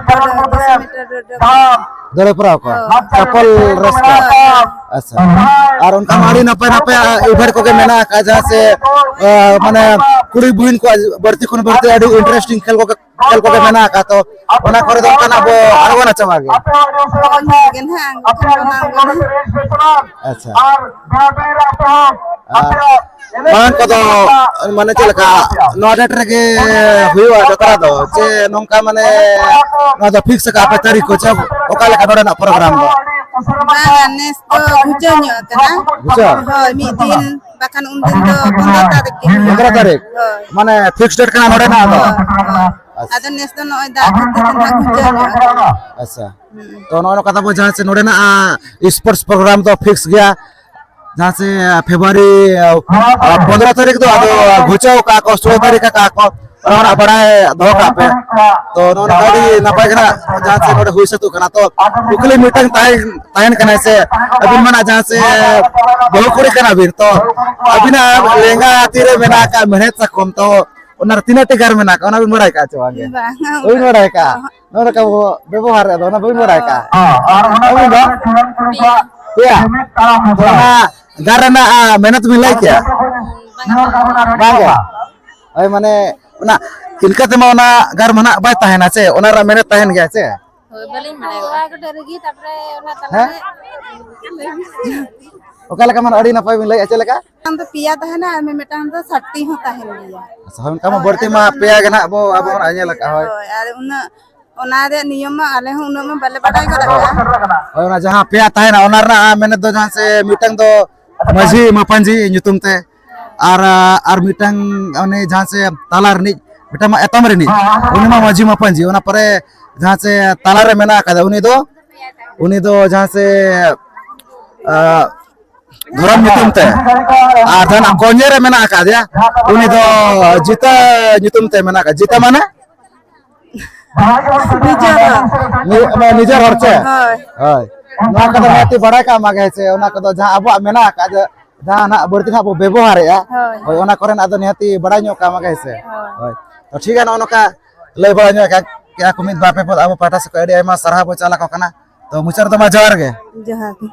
ᱫᱚᱥ ᱢᱤᱴᱟᱨ ᱫᱟᱹᱲ ᱫᱚ᱾ ᱫᱟᱹᱲᱮ ᱯᱩᱨᱟᱹᱣ ᱠᱚ? ᱦᱳᱭ᱾ ᱪᱟᱯᱚᱞ ᱨᱮᱥ ᱠᱚ? ᱦᱳᱭ᱾ ᱟᱪᱪᱷᱟ᱾ ᱟᱨ ᱚᱱᱠᱟ ᱢᱟ ᱟᱹᱰᱤ ᱱᱟᱯᱟᱭ ᱱᱟᱯᱟᱭ event ᱠᱚᱜᱮ ᱢᱮᱱᱟᱜ ᱟᱠᱟᱫ, ᱡᱟᱦᱟᱸ ᱥᱮ, ᱟᱸ, ᱢᱟᱱᱮ ᱠᱩᱲᱤ ᱵᱩᱦᱤᱱ ᱠᱚᱣᱟᱜ ᱵᱟᱹᱲᱛᱤ ᱠᱷᱚᱱ ᱵᱟᱹᱲᱛᱤ ᱟᱹᱰᱤ interesting ᱠᱷᱮᱞ ᱠᱚᱜᱮ ᱠᱷᱮᱞ ᱠᱚᱜᱮ ᱢᱮᱱᱟᱜ ᱟᱠᱟᱫ, ᱛᱚ ᱚᱱᱟ ᱠᱚᱨᱮ ᱫᱚ ᱚᱱᱠᱟᱱᱟᱜ ᱵᱚ ᱟᱬᱜᱚᱱᱟ ᱪᱮ ᱵᱟᱝ ᱜᱮ? ᱦᱳᱭ, ᱦᱳᱭ ᱜᱮ ᱱᱟᱦᱟᱜ, ᱮᱱᱠᱷᱟᱱ ᱫᱚ ᱵᱟᱝ ᱜᱮ ᱱᱟᱦᱟᱜ᱾ ᱟᱪᱪᱷᱟ᱾ ᱟᱨ ᱢᱟᱲᱟᱝ ᱠᱚᱫᱚ ᱢᱟᱱᱮ ᱪᱮᱫ ᱞᱮᱠᱟ ᱱᱚᱣᱟ date ᱨᱮᱜᱮ ᱦᱩᱭᱩᱜᱼᱟ ᱡᱟᱛᱨᱟ ᱫᱚ, ᱪᱮ ᱱᱚᱝᱠᱟ ᱢᱟᱱᱮ ᱱᱚᱣᱟ ᱫᱚ fix ᱟᱠᱟᱫ ᱯᱮ ᱛᱟᱹᱨᱤᱠᱷ ᱠᱚ, ᱪᱮ ᱚᱠᱟ ᱞᱮᱠᱟ ᱱᱚᱰᱮᱱᱟᱜ program ᱫᱚ? ᱵᱟᱝᱟ, ᱱᱮᱥ ᱫᱚ ᱜᱷᱩᱪᱟᱹᱣ ᱧᱚᱜ ᱟᱠᱟᱱᱟ᱾ ᱜᱷᱩᱪᱟᱹᱣ? ᱦᱳᱭ, ᱢᱤᱫ ᱫᱤᱱ, ᱵᱟᱠᱷᱟᱱ ᱩᱱᱫᱤᱱ ᱫᱚ ᱯᱚᱱᱫᱽᱨᱚ ᱛᱟᱹᱨᱤᱠᱷ ᱜᱮ ᱦᱩᱭᱩᱜᱼᱟ᱾ ᱯᱚᱱᱫᱽᱨᱚ ᱛᱟᱹᱨᱤᱠᱷ? ᱦᱳᱭ᱾ ᱢᱟᱱᱮ fixed date ᱠᱟᱱᱟ ᱱᱚᱰᱮᱱᱟᱜ ᱫᱚ? ᱦᱳᱭ, ᱦᱳᱭ᱾ ᱟᱪᱪᱷᱟ᱾ ᱟᱫᱚ ᱱᱮᱥ ᱫᱚ ᱱᱚᱜᱼᱚᱭ ᱫᱟᱜ ᱠᱷᱟᱹᱛᱤᱨ ᱛᱮ ᱱᱟᱦᱟᱜ ᱜᱷᱩᱪᱟᱹᱣ ᱧᱚᱜ ᱟᱠᱟᱱᱟ᱾ ᱟᱪᱪᱷᱟ᱾ ᱦᱩᱸ᱾ ᱛᱚ ᱱᱚᱜᱼᱚᱭ ᱱᱚᱝᱠᱟ ᱛᱟᱵᱚ ᱡᱟᱦᱟᱸ ᱪᱮ ᱱᱚᱰᱮᱱᱟᱜ, ᱟ, sports program ᱫᱚ fix ᱜᱮᱭᱟ᱾ ᱡᱟᱦᱟᱸ ᱪᱮ, ᱟ, February, ᱟ, ᱟ, ᱯᱚᱱᱫᱽᱨᱚ ᱛᱟᱹᱨᱤᱠᱷ ᱫᱚ ᱟᱫᱚ ᱜᱷᱩᱪᱟᱹᱣ ᱠᱟᱜᱼᱟ ᱠᱚ, ᱥᱳᱞᱳ ᱛᱟᱹᱨᱤᱠᱷ ᱠᱟᱜᱼᱟ ᱠᱚ᱾ ᱚᱱᱟ ᱨᱮᱱᱟᱜ ᱵᱟᱲᱟᱭ ᱫᱚᱦᱚ ᱠᱟᱜ ᱯᱮ᱾ ᱛᱚ ᱱᱚᱜᱼᱚᱭ ᱱᱚᱝᱠᱟ ᱟᱹᱰᱤ ᱱᱟᱯᱟᱭ ᱜᱮ ᱱᱟᱜ ᱡᱟᱦᱟᱸ ᱪᱮ ᱱᱚᱰᱮ ᱦᱩᱭ ᱥᱟᱹᱛᱚᱜ ᱠᱟᱱᱟ᱾ ᱛᱚ ᱠᱩᱠᱞᱤ ᱢᱤᱫᱴᱟᱝ ᱛᱟᱦᱮᱸ, ᱛᱟᱦᱮᱱ ᱠᱟᱱᱟ ᱥᱮ, ᱟᱹᱵᱤᱱ ᱢᱟ ᱱᱟᱜ ᱡᱟᱦᱟᱸ ᱪᱮ ᱵᱟᱹᱦᱩ ᱠᱩᱲᱤ ᱠᱟᱱᱟ ᱵᱤᱱ, ᱛᱚ ᱟᱹᱵᱤᱱᱟᱜ ᱞᱮᱸᱜᱟ ᱛᱤ ᱨᱮ ᱢᱮᱱᱟᱜ ᱟᱠᱟᱫ ᱢᱮᱲᱦᱮᱫ ᱥᱟᱠᱚᱢ, ᱛᱚ ᱚᱱᱟ ᱨᱮ ᱛᱤᱱᱟᱹᱜ ᱴᱤ ᱜᱟᱨ ᱢᱮᱱᱟᱜ ᱟᱠᱟᱫ, ᱚᱱᱟ ᱵᱤᱱ ᱵᱟᱲᱟᱭ ᱠᱟᱜᱼᱟ ᱪᱮ ᱵᱟᱝ ᱜᱮ? ᱵᱟᱝ᱾ ᱵᱟᱹᱵᱤᱱ ᱵᱟᱲᱟᱭ ᱠᱟᱜᱼᱟ? ᱱᱚᱜᱼᱚ ᱱᱚᱝᱠᱟ ᱵᱚ ᱵᱮᱵᱚᱦᱟᱨ ᱮᱫᱟ, ᱚᱱᱟ ᱵᱟᱹᱵᱤᱱ ᱵᱟᱲᱟᱭ ᱠᱟᱜᱼᱟ? ᱟᱹᱵᱤᱱ ᱫᱚ? ᱯᱮᱭᱟ᱾ ᱯᱮᱭᱟ? ᱛᱚ ᱚᱱᱟ ᱜᱟᱨ ᱨᱮᱱᱟᱜ, ᱟ, ᱢᱮᱦᱱᱚᱛ ᱵᱤᱱ ᱞᱟᱹᱭ ᱠᱮᱭᱟ? ᱵᱟᱝ ᱜᱮ᱾ ᱦᱳᱭ, ᱢᱟᱱᱮ ᱚᱱᱟ ᱤᱱᱠᱟᱹ ᱛᱮᱢᱟ ᱚᱱᱟ ᱜᱟᱨ ᱢᱟ ᱱᱟᱜ ᱵᱟᱭ ᱛᱟᱦᱮᱱᱟ ᱪᱮ, ᱚᱱᱟ ᱨᱮᱱᱟᱜ ᱢᱮᱦᱱᱚᱛ ᱛᱟᱦᱮᱱ ᱜᱮᱭᱟ ᱪᱮ? ᱦᱳᱭ, ᱵᱟᱹᱞᱤᱧ ᱵᱟᱲᱟᱭᱟ᱾ ᱛᱚᱣᱟ ᱠᱟᱹᱴᱤᱡ ᱨᱤᱜᱤ, ᱛᱟᱯᱚᱨᱮ ᱚᱱᱟ ᱦᱮᱸ? ᱛᱟᱞᱟᱨᱮ ᱚᱠᱟ ᱞᱮᱠᱟ ᱢᱟᱱᱮ ᱟᱹᱰᱤ ᱱᱟᱯᱟᱭ ᱵᱤᱱ ᱞᱟᱹᱭᱮᱫᱼᱟ, ᱪᱮᱫ ᱞᱮᱠᱟ? ᱢᱤᱫᱴᱟᱝ ᱫᱚ ᱯᱮᱭᱟ ᱛᱟᱦᱮᱱᱟ ᱟᱨ ᱢᱤᱫᱴᱟᱝ ᱫᱚ ᱥᱟᱛᱴᱤ ᱦᱚᱸ ᱛᱟᱦᱮᱱ ᱜᱮᱭᱟ᱾ ᱟᱪᱪᱷᱟ, ᱦᱳᱭ, ᱚᱱᱠᱟ ᱢᱟ ᱦᱳᱭ, ᱵᱟᱹᱲᱛᱤ ᱟᱫᱚ ᱢᱟ ᱯᱮᱭᱟ ᱜᱮ ᱱᱟᱦᱟᱜ ᱵᱚ, ᱟᱵᱚ ᱦᱳᱭ, ᱵᱚᱱ ᱧᱮᱞ ᱟᱠᱟᱫᱼᱟ, ᱦᱳᱭ᱾ ᱦᱳᱭ, ᱟᱨ ᱩᱱᱟᱹᱜ ᱚᱱᱟ ᱨᱮᱭᱟᱜ ᱱᱤᱭᱚᱢ ᱢᱟ ᱟᱞᱮ ᱦᱚᱸ ᱩᱱᱟᱹᱜ ᱢᱟ ᱵᱟᱞᱮ ᱵᱟᱰᱟᱭ ᱜᱚᱫ ᱦᱳᱭ᱾ ᱟᱠᱟᱫᱼᱟ᱾ ᱦᱳᱭ, ᱚᱱᱟ ᱡᱟᱦᱟᱸ ᱯᱮᱭᱟ ᱛᱟᱦᱮᱱᱟ, ᱚᱱᱟ ᱨᱮᱱᱟᱜ ᱢᱮᱱᱮᱫ ᱫᱚ ᱡᱟᱦᱟᱸ ᱥᱮ ᱢᱤᱫᱴᱟᱝ ᱫᱚ ᱢᱟᱹᱡᱷᱤ ᱢᱟᱯᱟᱧᱡᱤ ᱧᱩᱛᱩᱢ ᱛᱮ, ᱟᱨ, ᱟᱨ ᱢᱤᱫᱴᱟᱝ ᱩᱱᱤ ᱡᱟᱦᱟᱸ ᱥᱮ ᱛᱟᱞᱟ ᱨᱤᱱᱤᱡ, ᱢᱤᱫᱴᱟᱝ ᱢᱟ ᱮᱛᱚᱢ ᱨᱤᱱᱤᱡ, ᱩᱱᱤ ᱢᱟ ᱢᱟᱹᱡᱷᱤ ᱢᱟᱯᱟᱧᱡᱤ᱾ ᱚᱱᱟ ᱯᱚᱨᱮ ᱡᱟᱦᱟᱸ ᱥᱮ ᱛᱟᱞᱟ ᱨᱮ ᱢᱮᱱᱟᱜ ᱟᱠᱟᱫᱟ, ᱩᱱᱤ ᱫᱚ, ᱩᱱᱤ ᱫᱚ ᱡᱟᱦᱟᱸ ᱥᱮ, ᱟ, ᱫᱷᱚᱨᱚᱢ ᱧᱩᱛᱩᱢ ᱛᱮ, ᱟᱨ ᱡᱟᱦᱟᱸ ᱠᱚᱧᱮ ᱨᱮ ᱢᱮᱱᱟᱜ ᱟᱠᱟᱫᱮᱭᱟ, ᱩᱱᱤ ᱫᱚ ᱡᱤᱛᱟᱹ ᱧᱩᱛᱩᱢ ᱛᱮ ᱢᱮᱱᱟᱜ ᱟᱠᱟᱫᱟ᱾ ᱡᱤᱛᱟᱹ ᱢᱟᱱᱮ? ᱱᱤᱡᱮᱨ ᱦᱚᱲ᱾ ᱱᱤ-, ᱢᱟᱱᱮ ᱱᱤᱡᱮᱨ ᱦᱚᱲ ᱪᱮ? ᱦᱳᱭ᱾ ᱦᱳᱭ᱾ ᱱᱚᱣᱟ ᱠᱚᱫᱚ ᱱᱤᱦᱟᱹᱛᱤ ᱵᱟᱲᱟᱭ ᱠᱟᱜ ᱢᱟ ᱜᱮ, ᱦᱮᱸ ᱥᱮ? ᱚᱱᱟ ᱠᱚᱫᱚ ᱡᱟᱦᱟᱸ ᱟᱵᱚᱣᱟᱜ ᱢᱮᱱᱟᱜ ᱟᱠᱟᱫ, ᱡᱟᱦᱟᱸ ᱱᱟᱜ ᱵᱟᱹᱲᱛᱤ ᱱᱟᱜ ᱵᱚ ᱵᱮᱵᱚᱦᱟᱨᱮᱜᱼᱟ, ᱦᱳᱭ᱾ ᱦᱳᱭ, ᱚᱱᱟ ᱠᱚᱨᱮᱱᱟᱜ ᱫᱚ ᱱᱤᱦᱟᱹᱛᱤ ᱵᱟᱲᱟᱭ ᱧᱚᱜ ᱠᱟᱜ ᱢᱟ ᱜᱮ, ᱦᱮᱸ ᱥᱮ? ᱦᱳᱭ᱾ ᱦᱳᱭ᱾ ᱛᱚ ᱴᱷᱤᱠ ᱜᱮᱭᱟ, ᱱᱚᱜᱼᱚ ᱱᱚᱝᱠᱟ ᱞᱟᱹᱭ ᱵᱟᱲᱟ ᱧᱚᱜ ᱠᱟᱜ ᱠᱮᱜᱼᱟ ᱠᱚ ᱢᱤᱫ ᱵᱟᱨ ᱯᱮ ᱯᱚᱫ ᱟᱵᱚ ᱯᱟᱦᱴᱟ ᱥᱮᱫ ᱠᱷᱚᱱ ᱟᱹᱰᱤ ᱟᱭᱢᱟ ᱥᱟᱨᱦᱟᱣ ᱵᱚ ᱪᱟᱞ ᱟᱠᱚ ᱠᱟᱱᱟ᱾ ᱛᱚ ᱢᱩᱪᱟᱹᱫ ᱨᱮᱫᱚ ᱢᱟ ᱡᱚᱦᱟᱨ ᱜᱮ᱾ ᱡᱚᱦᱟᱨ ᱜᱮ᱾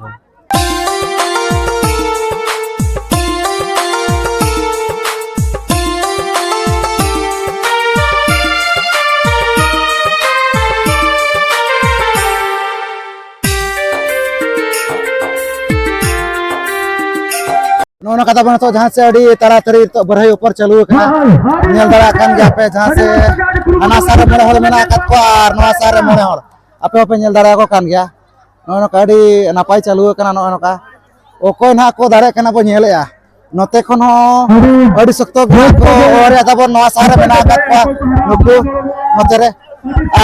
ᱱᱚᱜᱼᱚ ᱱᱚᱝᱠᱟ ᱛᱟᱵᱚᱱ ᱱᱤᱛᱚᱜ ᱡᱟᱦᱟᱸ ᱥᱮ ᱟᱹᱰᱤ ᱛᱟᱲᱟᱛᱟᱲᱤ ᱱᱤᱛᱚᱜ ᱵᱟᱹᱨᱦᱟᱹᱭ ᱩᱯᱚᱨ ᱪᱟᱹᱞᱩ ᱟᱠᱟᱱᱟ᱾ ᱧᱮᱞ ᱫᱟᱲᱮᱭᱟᱜ ᱠᱟᱱ ᱜᱮᱭᱟ ᱯᱮ, ᱡᱟᱦᱟᱸ ᱥᱮ ᱦᱟᱱᱟ ᱥᱟᱦᱟ ᱨᱮ ᱢᱚᱬᱮ ᱦᱚᱲ ᱢᱮᱱᱟᱜ ᱟᱠᱟᱫ ᱠᱚᱣᱟ ᱟᱨ ᱱᱚᱣᱟ ᱥᱟᱦᱟ ᱨᱮ ᱢᱚᱬᱮ ᱦᱚᱲ᱾ ᱟᱯᱮ ᱦᱚᱸᱯᱮ ᱧᱮᱞ ᱫᱟᱲᱮᱭᱟᱠᱚ ᱠᱟᱱ ᱜᱮᱭᱟ᱾ ᱱᱚᱜᱼᱚ ᱱᱚᱝᱠᱟ ᱟᱹᱰᱤ ᱱᱟᱯᱟᱭ ᱪᱟᱹᱞᱩ ᱟᱠᱟᱱᱟ᱾ ᱱᱚᱜᱼᱚ ᱱᱚᱝᱠᱟ ᱚᱠᱚᱭ ᱱᱟᱦᱟᱜ ᱠᱚ ᱫᱟᱲᱮᱭᱟᱜ ᱠᱟᱱᱟ ᱵᱚ ᱧᱮᱞᱮᱜᱼᱟ᱾ ᱱᱚᱛᱮ ᱠᱷᱚᱱ ᱦᱚᱸ ᱟᱹᱰᱤ ᱥᱚᱠᱛᱚ ᱜᱮ ᱠᱚ ᱚᱨᱮᱫ ᱛᱟᱵᱚᱱ, ᱱᱚᱣᱟ ᱥᱟᱦᱟ ᱨᱮ ᱢᱮᱱᱟᱜ ᱟᱠᱟᱫ ᱠᱚᱣᱟ ᱱᱩᱠᱩ ᱱᱚᱛᱮ ᱨᱮ,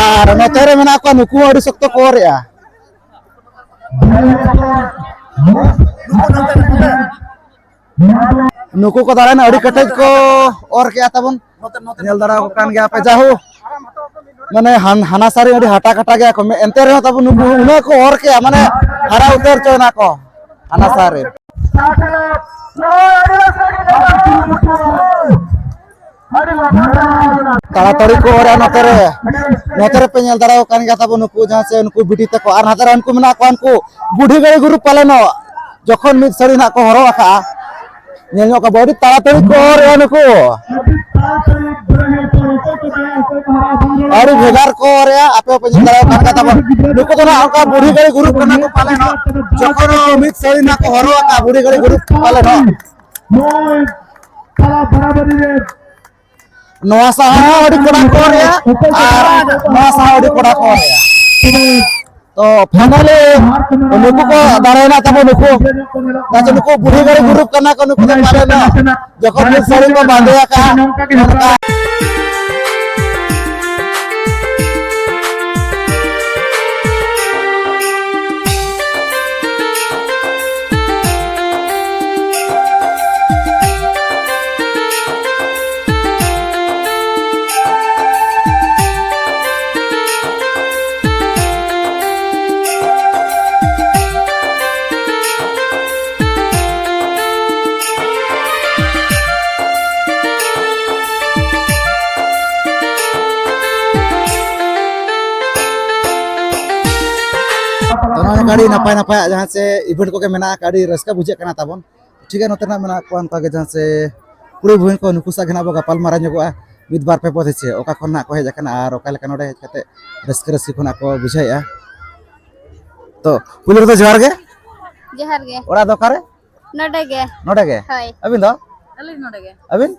ᱟᱨ ᱱᱚᱛᱮ ᱨᱮ ᱢᱮᱱᱟᱜ ᱠᱚᱣᱟ ᱱᱩᱠᱩ ᱦᱚᱸ ᱟᱹᱰᱤ ᱥᱚᱠᱛᱚ ᱠᱚ ᱚᱨᱮᱫᱼᱟ᱾ ᱱᱩᱠᱩ ᱠᱚ ᱫᱟᱲᱟᱭᱱᱟ, ᱟᱹᱰᱤ ᱠᱮᱴᱮᱡ ᱠᱚ ᱚᱨ ᱠᱮᱜᱼᱟ ᱛᱟᱵᱚᱱ᱾ ᱧᱮᱞ ᱫᱟᱲᱮ ᱟᱠᱚ ᱠᱟᱱ ᱜᱮᱭᱟ ᱯᱮ, ᱡᱟᱦᱳ, ᱢᱟᱱᱮ ᱦᱟᱱ-, ᱦᱟᱱᱟ ᱥᱟᱨᱮ ᱟᱹᱰᱤ ᱦᱟᱴᱟ ᱠᱟᱴᱟ ᱜᱮᱭᱟ ᱠᱚ, ᱢᱮ-, ᱮᱱᱛᱮ ᱨᱮᱦᱚᱸ ᱛᱟᱵᱚᱱ ᱱᱩᱠᱩ ᱩᱱᱟᱹᱜ ᱠᱚ ᱚᱨ ᱠᱮᱜᱼᱟ, ᱢᱟᱱᱮ ᱦᱟᱨᱟ ᱩᱛᱟᱹᱨ ᱪᱚᱭᱱᱟ ᱠᱚ ᱦᱟᱱᱟ ᱥᱟᱨᱮ᱾ ᱛᱟᱲᱟᱛᱟᱲᱤ ᱠᱚ ᱚᱨᱟ ᱱᱚᱛᱮ ᱨᱮ᱾ ᱱᱚᱛᱮ ᱨᱮᱯᱮ ᱧᱮᱞ ᱫᱟᱲᱮᱭᱟᱠᱚ ᱠᱟᱱ ᱜᱮᱭᱟ ᱛᱟᱵᱚᱱ ᱱᱩᱠᱩ ᱡᱟᱦᱟᱸ ᱥᱮ ᱱᱩᱠᱩ ᱵᱤᱴᱤ ᱛᱟᱠᱚ, ᱟᱨ ᱱᱟᱛᱮ ᱨᱮ ᱩᱱᱠᱩ ᱢᱮᱱᱟᱜ ᱠᱚᱣᱟ, ᱩᱱᱠᱩ ᱵᱩᱰᱷᱤ ᱜᱟᱹᱲᱤ ᱜᱩᱨᱩᱯ ᱯᱟᱞᱮᱱᱚᱜ᱾ ᱡᱚᱠᱷᱚᱱ ᱢᱤᱫ ᱥᱟᱹᱲᱤ ᱱᱟᱜ ᱠᱚ ᱦᱚᱨᱚᱜ ᱟᱠᱟᱜᱼᱟ, ᱧᱮᱞ ᱧᱚᱜ ᱠᱚ ᱟᱹᱰᱤ ᱛᱟᱲᱟᱛᱟᱲᱤ ᱠᱚ ᱚᱨᱮᱜᱼᱟ ᱱᱩᱠᱩ᱾ ᱟᱹᱰᱤ ᱵᱷᱮᱜᱟᱨ ᱠᱚ ᱚᱨᱮᱜᱼᱟ, ᱟᱯᱮ ᱦᱚᱸᱯᱮ ᱧᱮᱞ ᱫᱟᱲᱮᱭᱟᱜ ᱠᱟᱱ ᱜᱮᱭᱟ ᱛᱟᱵᱚᱱ᱾ ᱱᱩᱠᱩ ᱫᱚ ᱱᱟᱜ ᱚᱱᱠᱟ ᱵᱩᱲᱦᱤ ᱜᱟᱹᱲᱤ ᱜᱩᱨᱩᱯ ᱠᱟᱱᱟ ᱠᱚ ᱯᱟᱞᱮ ᱱᱚᱜ᱾ ᱡᱚᱠᱷᱚᱱ ᱢᱤᱫ ᱥᱟᱹᱲᱤ ᱱᱟᱜ ᱠᱚ ᱦᱚᱨᱚᱜ ᱟᱠᱟᱫᱼᱟ ᱵᱩᱲᱦᱤ ᱜᱟᱹᱲᱤ ᱜᱩᱨᱩᱯ ᱯᱟᱞᱮ ᱱᱚᱜ᱾ ᱱᱚᱜᱼᱚᱭ ᱛᱟᱞᱟ ᱵᱟᱨᱟᱵᱟᱨᱤ ᱨᱮ ᱱᱚᱣᱟ ᱥᱟᱦᱟ ᱦᱚᱸ ᱟᱹᱰᱤ ᱠᱚᱲᱟ ᱠᱚ ᱚᱨᱮᱜᱼᱟ ᱟᱨ ᱱᱚᱣᱟ ᱥᱟᱦᱟ ᱟᱹᱰᱤ ᱠᱚᱲᱟ ᱠᱚ ᱚᱨᱮᱜᱼᱟ᱾ ᱛᱚ finally ᱱᱩᱠᱩ ᱠᱚ ᱫᱟᱲᱮᱭᱮᱱᱟ ᱛᱟᱵᱚ ᱱᱩᱠᱩ᱾ ᱟᱪᱪᱷᱟ, ᱱᱩᱠᱩ ᱵᱩᱲᱦᱤ ᱜᱟᱹᱲᱤ ᱜᱩᱨᱩᱯ ᱠᱟᱱᱟ ᱠᱚ ᱱᱩᱠᱩ ᱫᱚ ᱯᱟᱞᱮ ᱱᱚᱜ᱾ ᱡᱚᱠᱷᱚᱱ ᱢᱤᱫ ᱥᱟᱹᱲᱤ ᱠᱚ ᱵᱟᱸᱫᱮ ᱟᱠᱟᱫᱼᱟ, ᱚᱱᱠᱟ ᱛᱚ, ᱱᱚᱜᱼᱚᱭ ᱱᱚᱝᱠᱟ ᱟᱹᱰᱤ ᱱᱟᱯᱟᱭ ᱱᱟᱯᱟᱭᱟᱜ ᱡᱟᱦᱟᱸ ᱥᱮ event ᱠᱚᱜᱮ ᱢᱮᱱᱟᱜ ᱟᱠᱟᱫ, ᱟᱹᱰᱤ ᱨᱟᱹᱥᱠᱟᱹ ᱵᱩᱡᱷᱟᱹᱜ ᱠᱟᱱᱟ ᱛᱟᱵᱚᱱ᱾ ᱴᱷᱤᱠ ᱜᱮᱭᱟ, ᱱᱚᱛᱮ ᱨᱮᱱᱟᱜ ᱢᱮᱱᱟᱜ ᱠᱚᱣᱟ ᱚᱱᱠᱟ ᱜᱮ ᱡᱟᱦᱟᱸ ᱥᱮ ᱠᱩᱲᱤ ᱵᱚᱦᱤᱱ ᱠᱚ, ᱱᱩᱠᱩ ᱥᱟᱶ ᱜᱮ ᱱᱟᱜ ᱵᱚ ᱜᱟᱯᱟᱞ ᱢᱟᱨᱟᱣ ᱧᱚᱜᱚᱜᱼᱟ ᱢᱤᱫ ᱵᱟᱨ ᱯᱮ ᱯᱚᱫ ᱦᱮᱸ ᱪᱮ, ᱚᱠᱟ ᱠᱷᱚᱱ ᱱᱟᱜ ᱠᱚ ᱦᱮᱡ ᱟᱠᱟᱱᱟ ᱟᱨ ᱚᱠᱟ ᱞᱮᱠᱟ ᱱᱚᱰᱮ ᱦᱮᱡ ᱠᱟᱛᱮ ᱨᱟᱹᱥᱠᱟᱹ ᱨᱟᱹᱥᱠᱟᱹ ᱠᱷᱚᱱᱟᱜ ᱠᱚ ᱵᱩᱡᱷᱟᱹᱣᱮᱫᱼᱟ᱾ ᱛᱚ ᱯᱩᱭᱞᱩ ᱨᱮᱫᱚ ᱡᱚᱦᱟᱨ ᱜᱮ᱾ ᱡᱚᱦᱟᱨ ᱜᱮ᱾ ᱚᱲᱟᱜ ᱫᱚ ᱚᱠᱟᱨᱮ? ᱱᱚᱰᱮ ᱜᱮ᱾ ᱱᱚᱰᱮ ᱜᱮ? ᱦᱳᱭ᱾ ᱟᱹᱵᱤᱱ ᱫᱚ? ᱟᱹᱞᱤᱧ ᱱᱚᱰᱮ ᱜᱮ᱾ ᱟᱹᱵᱤᱱ?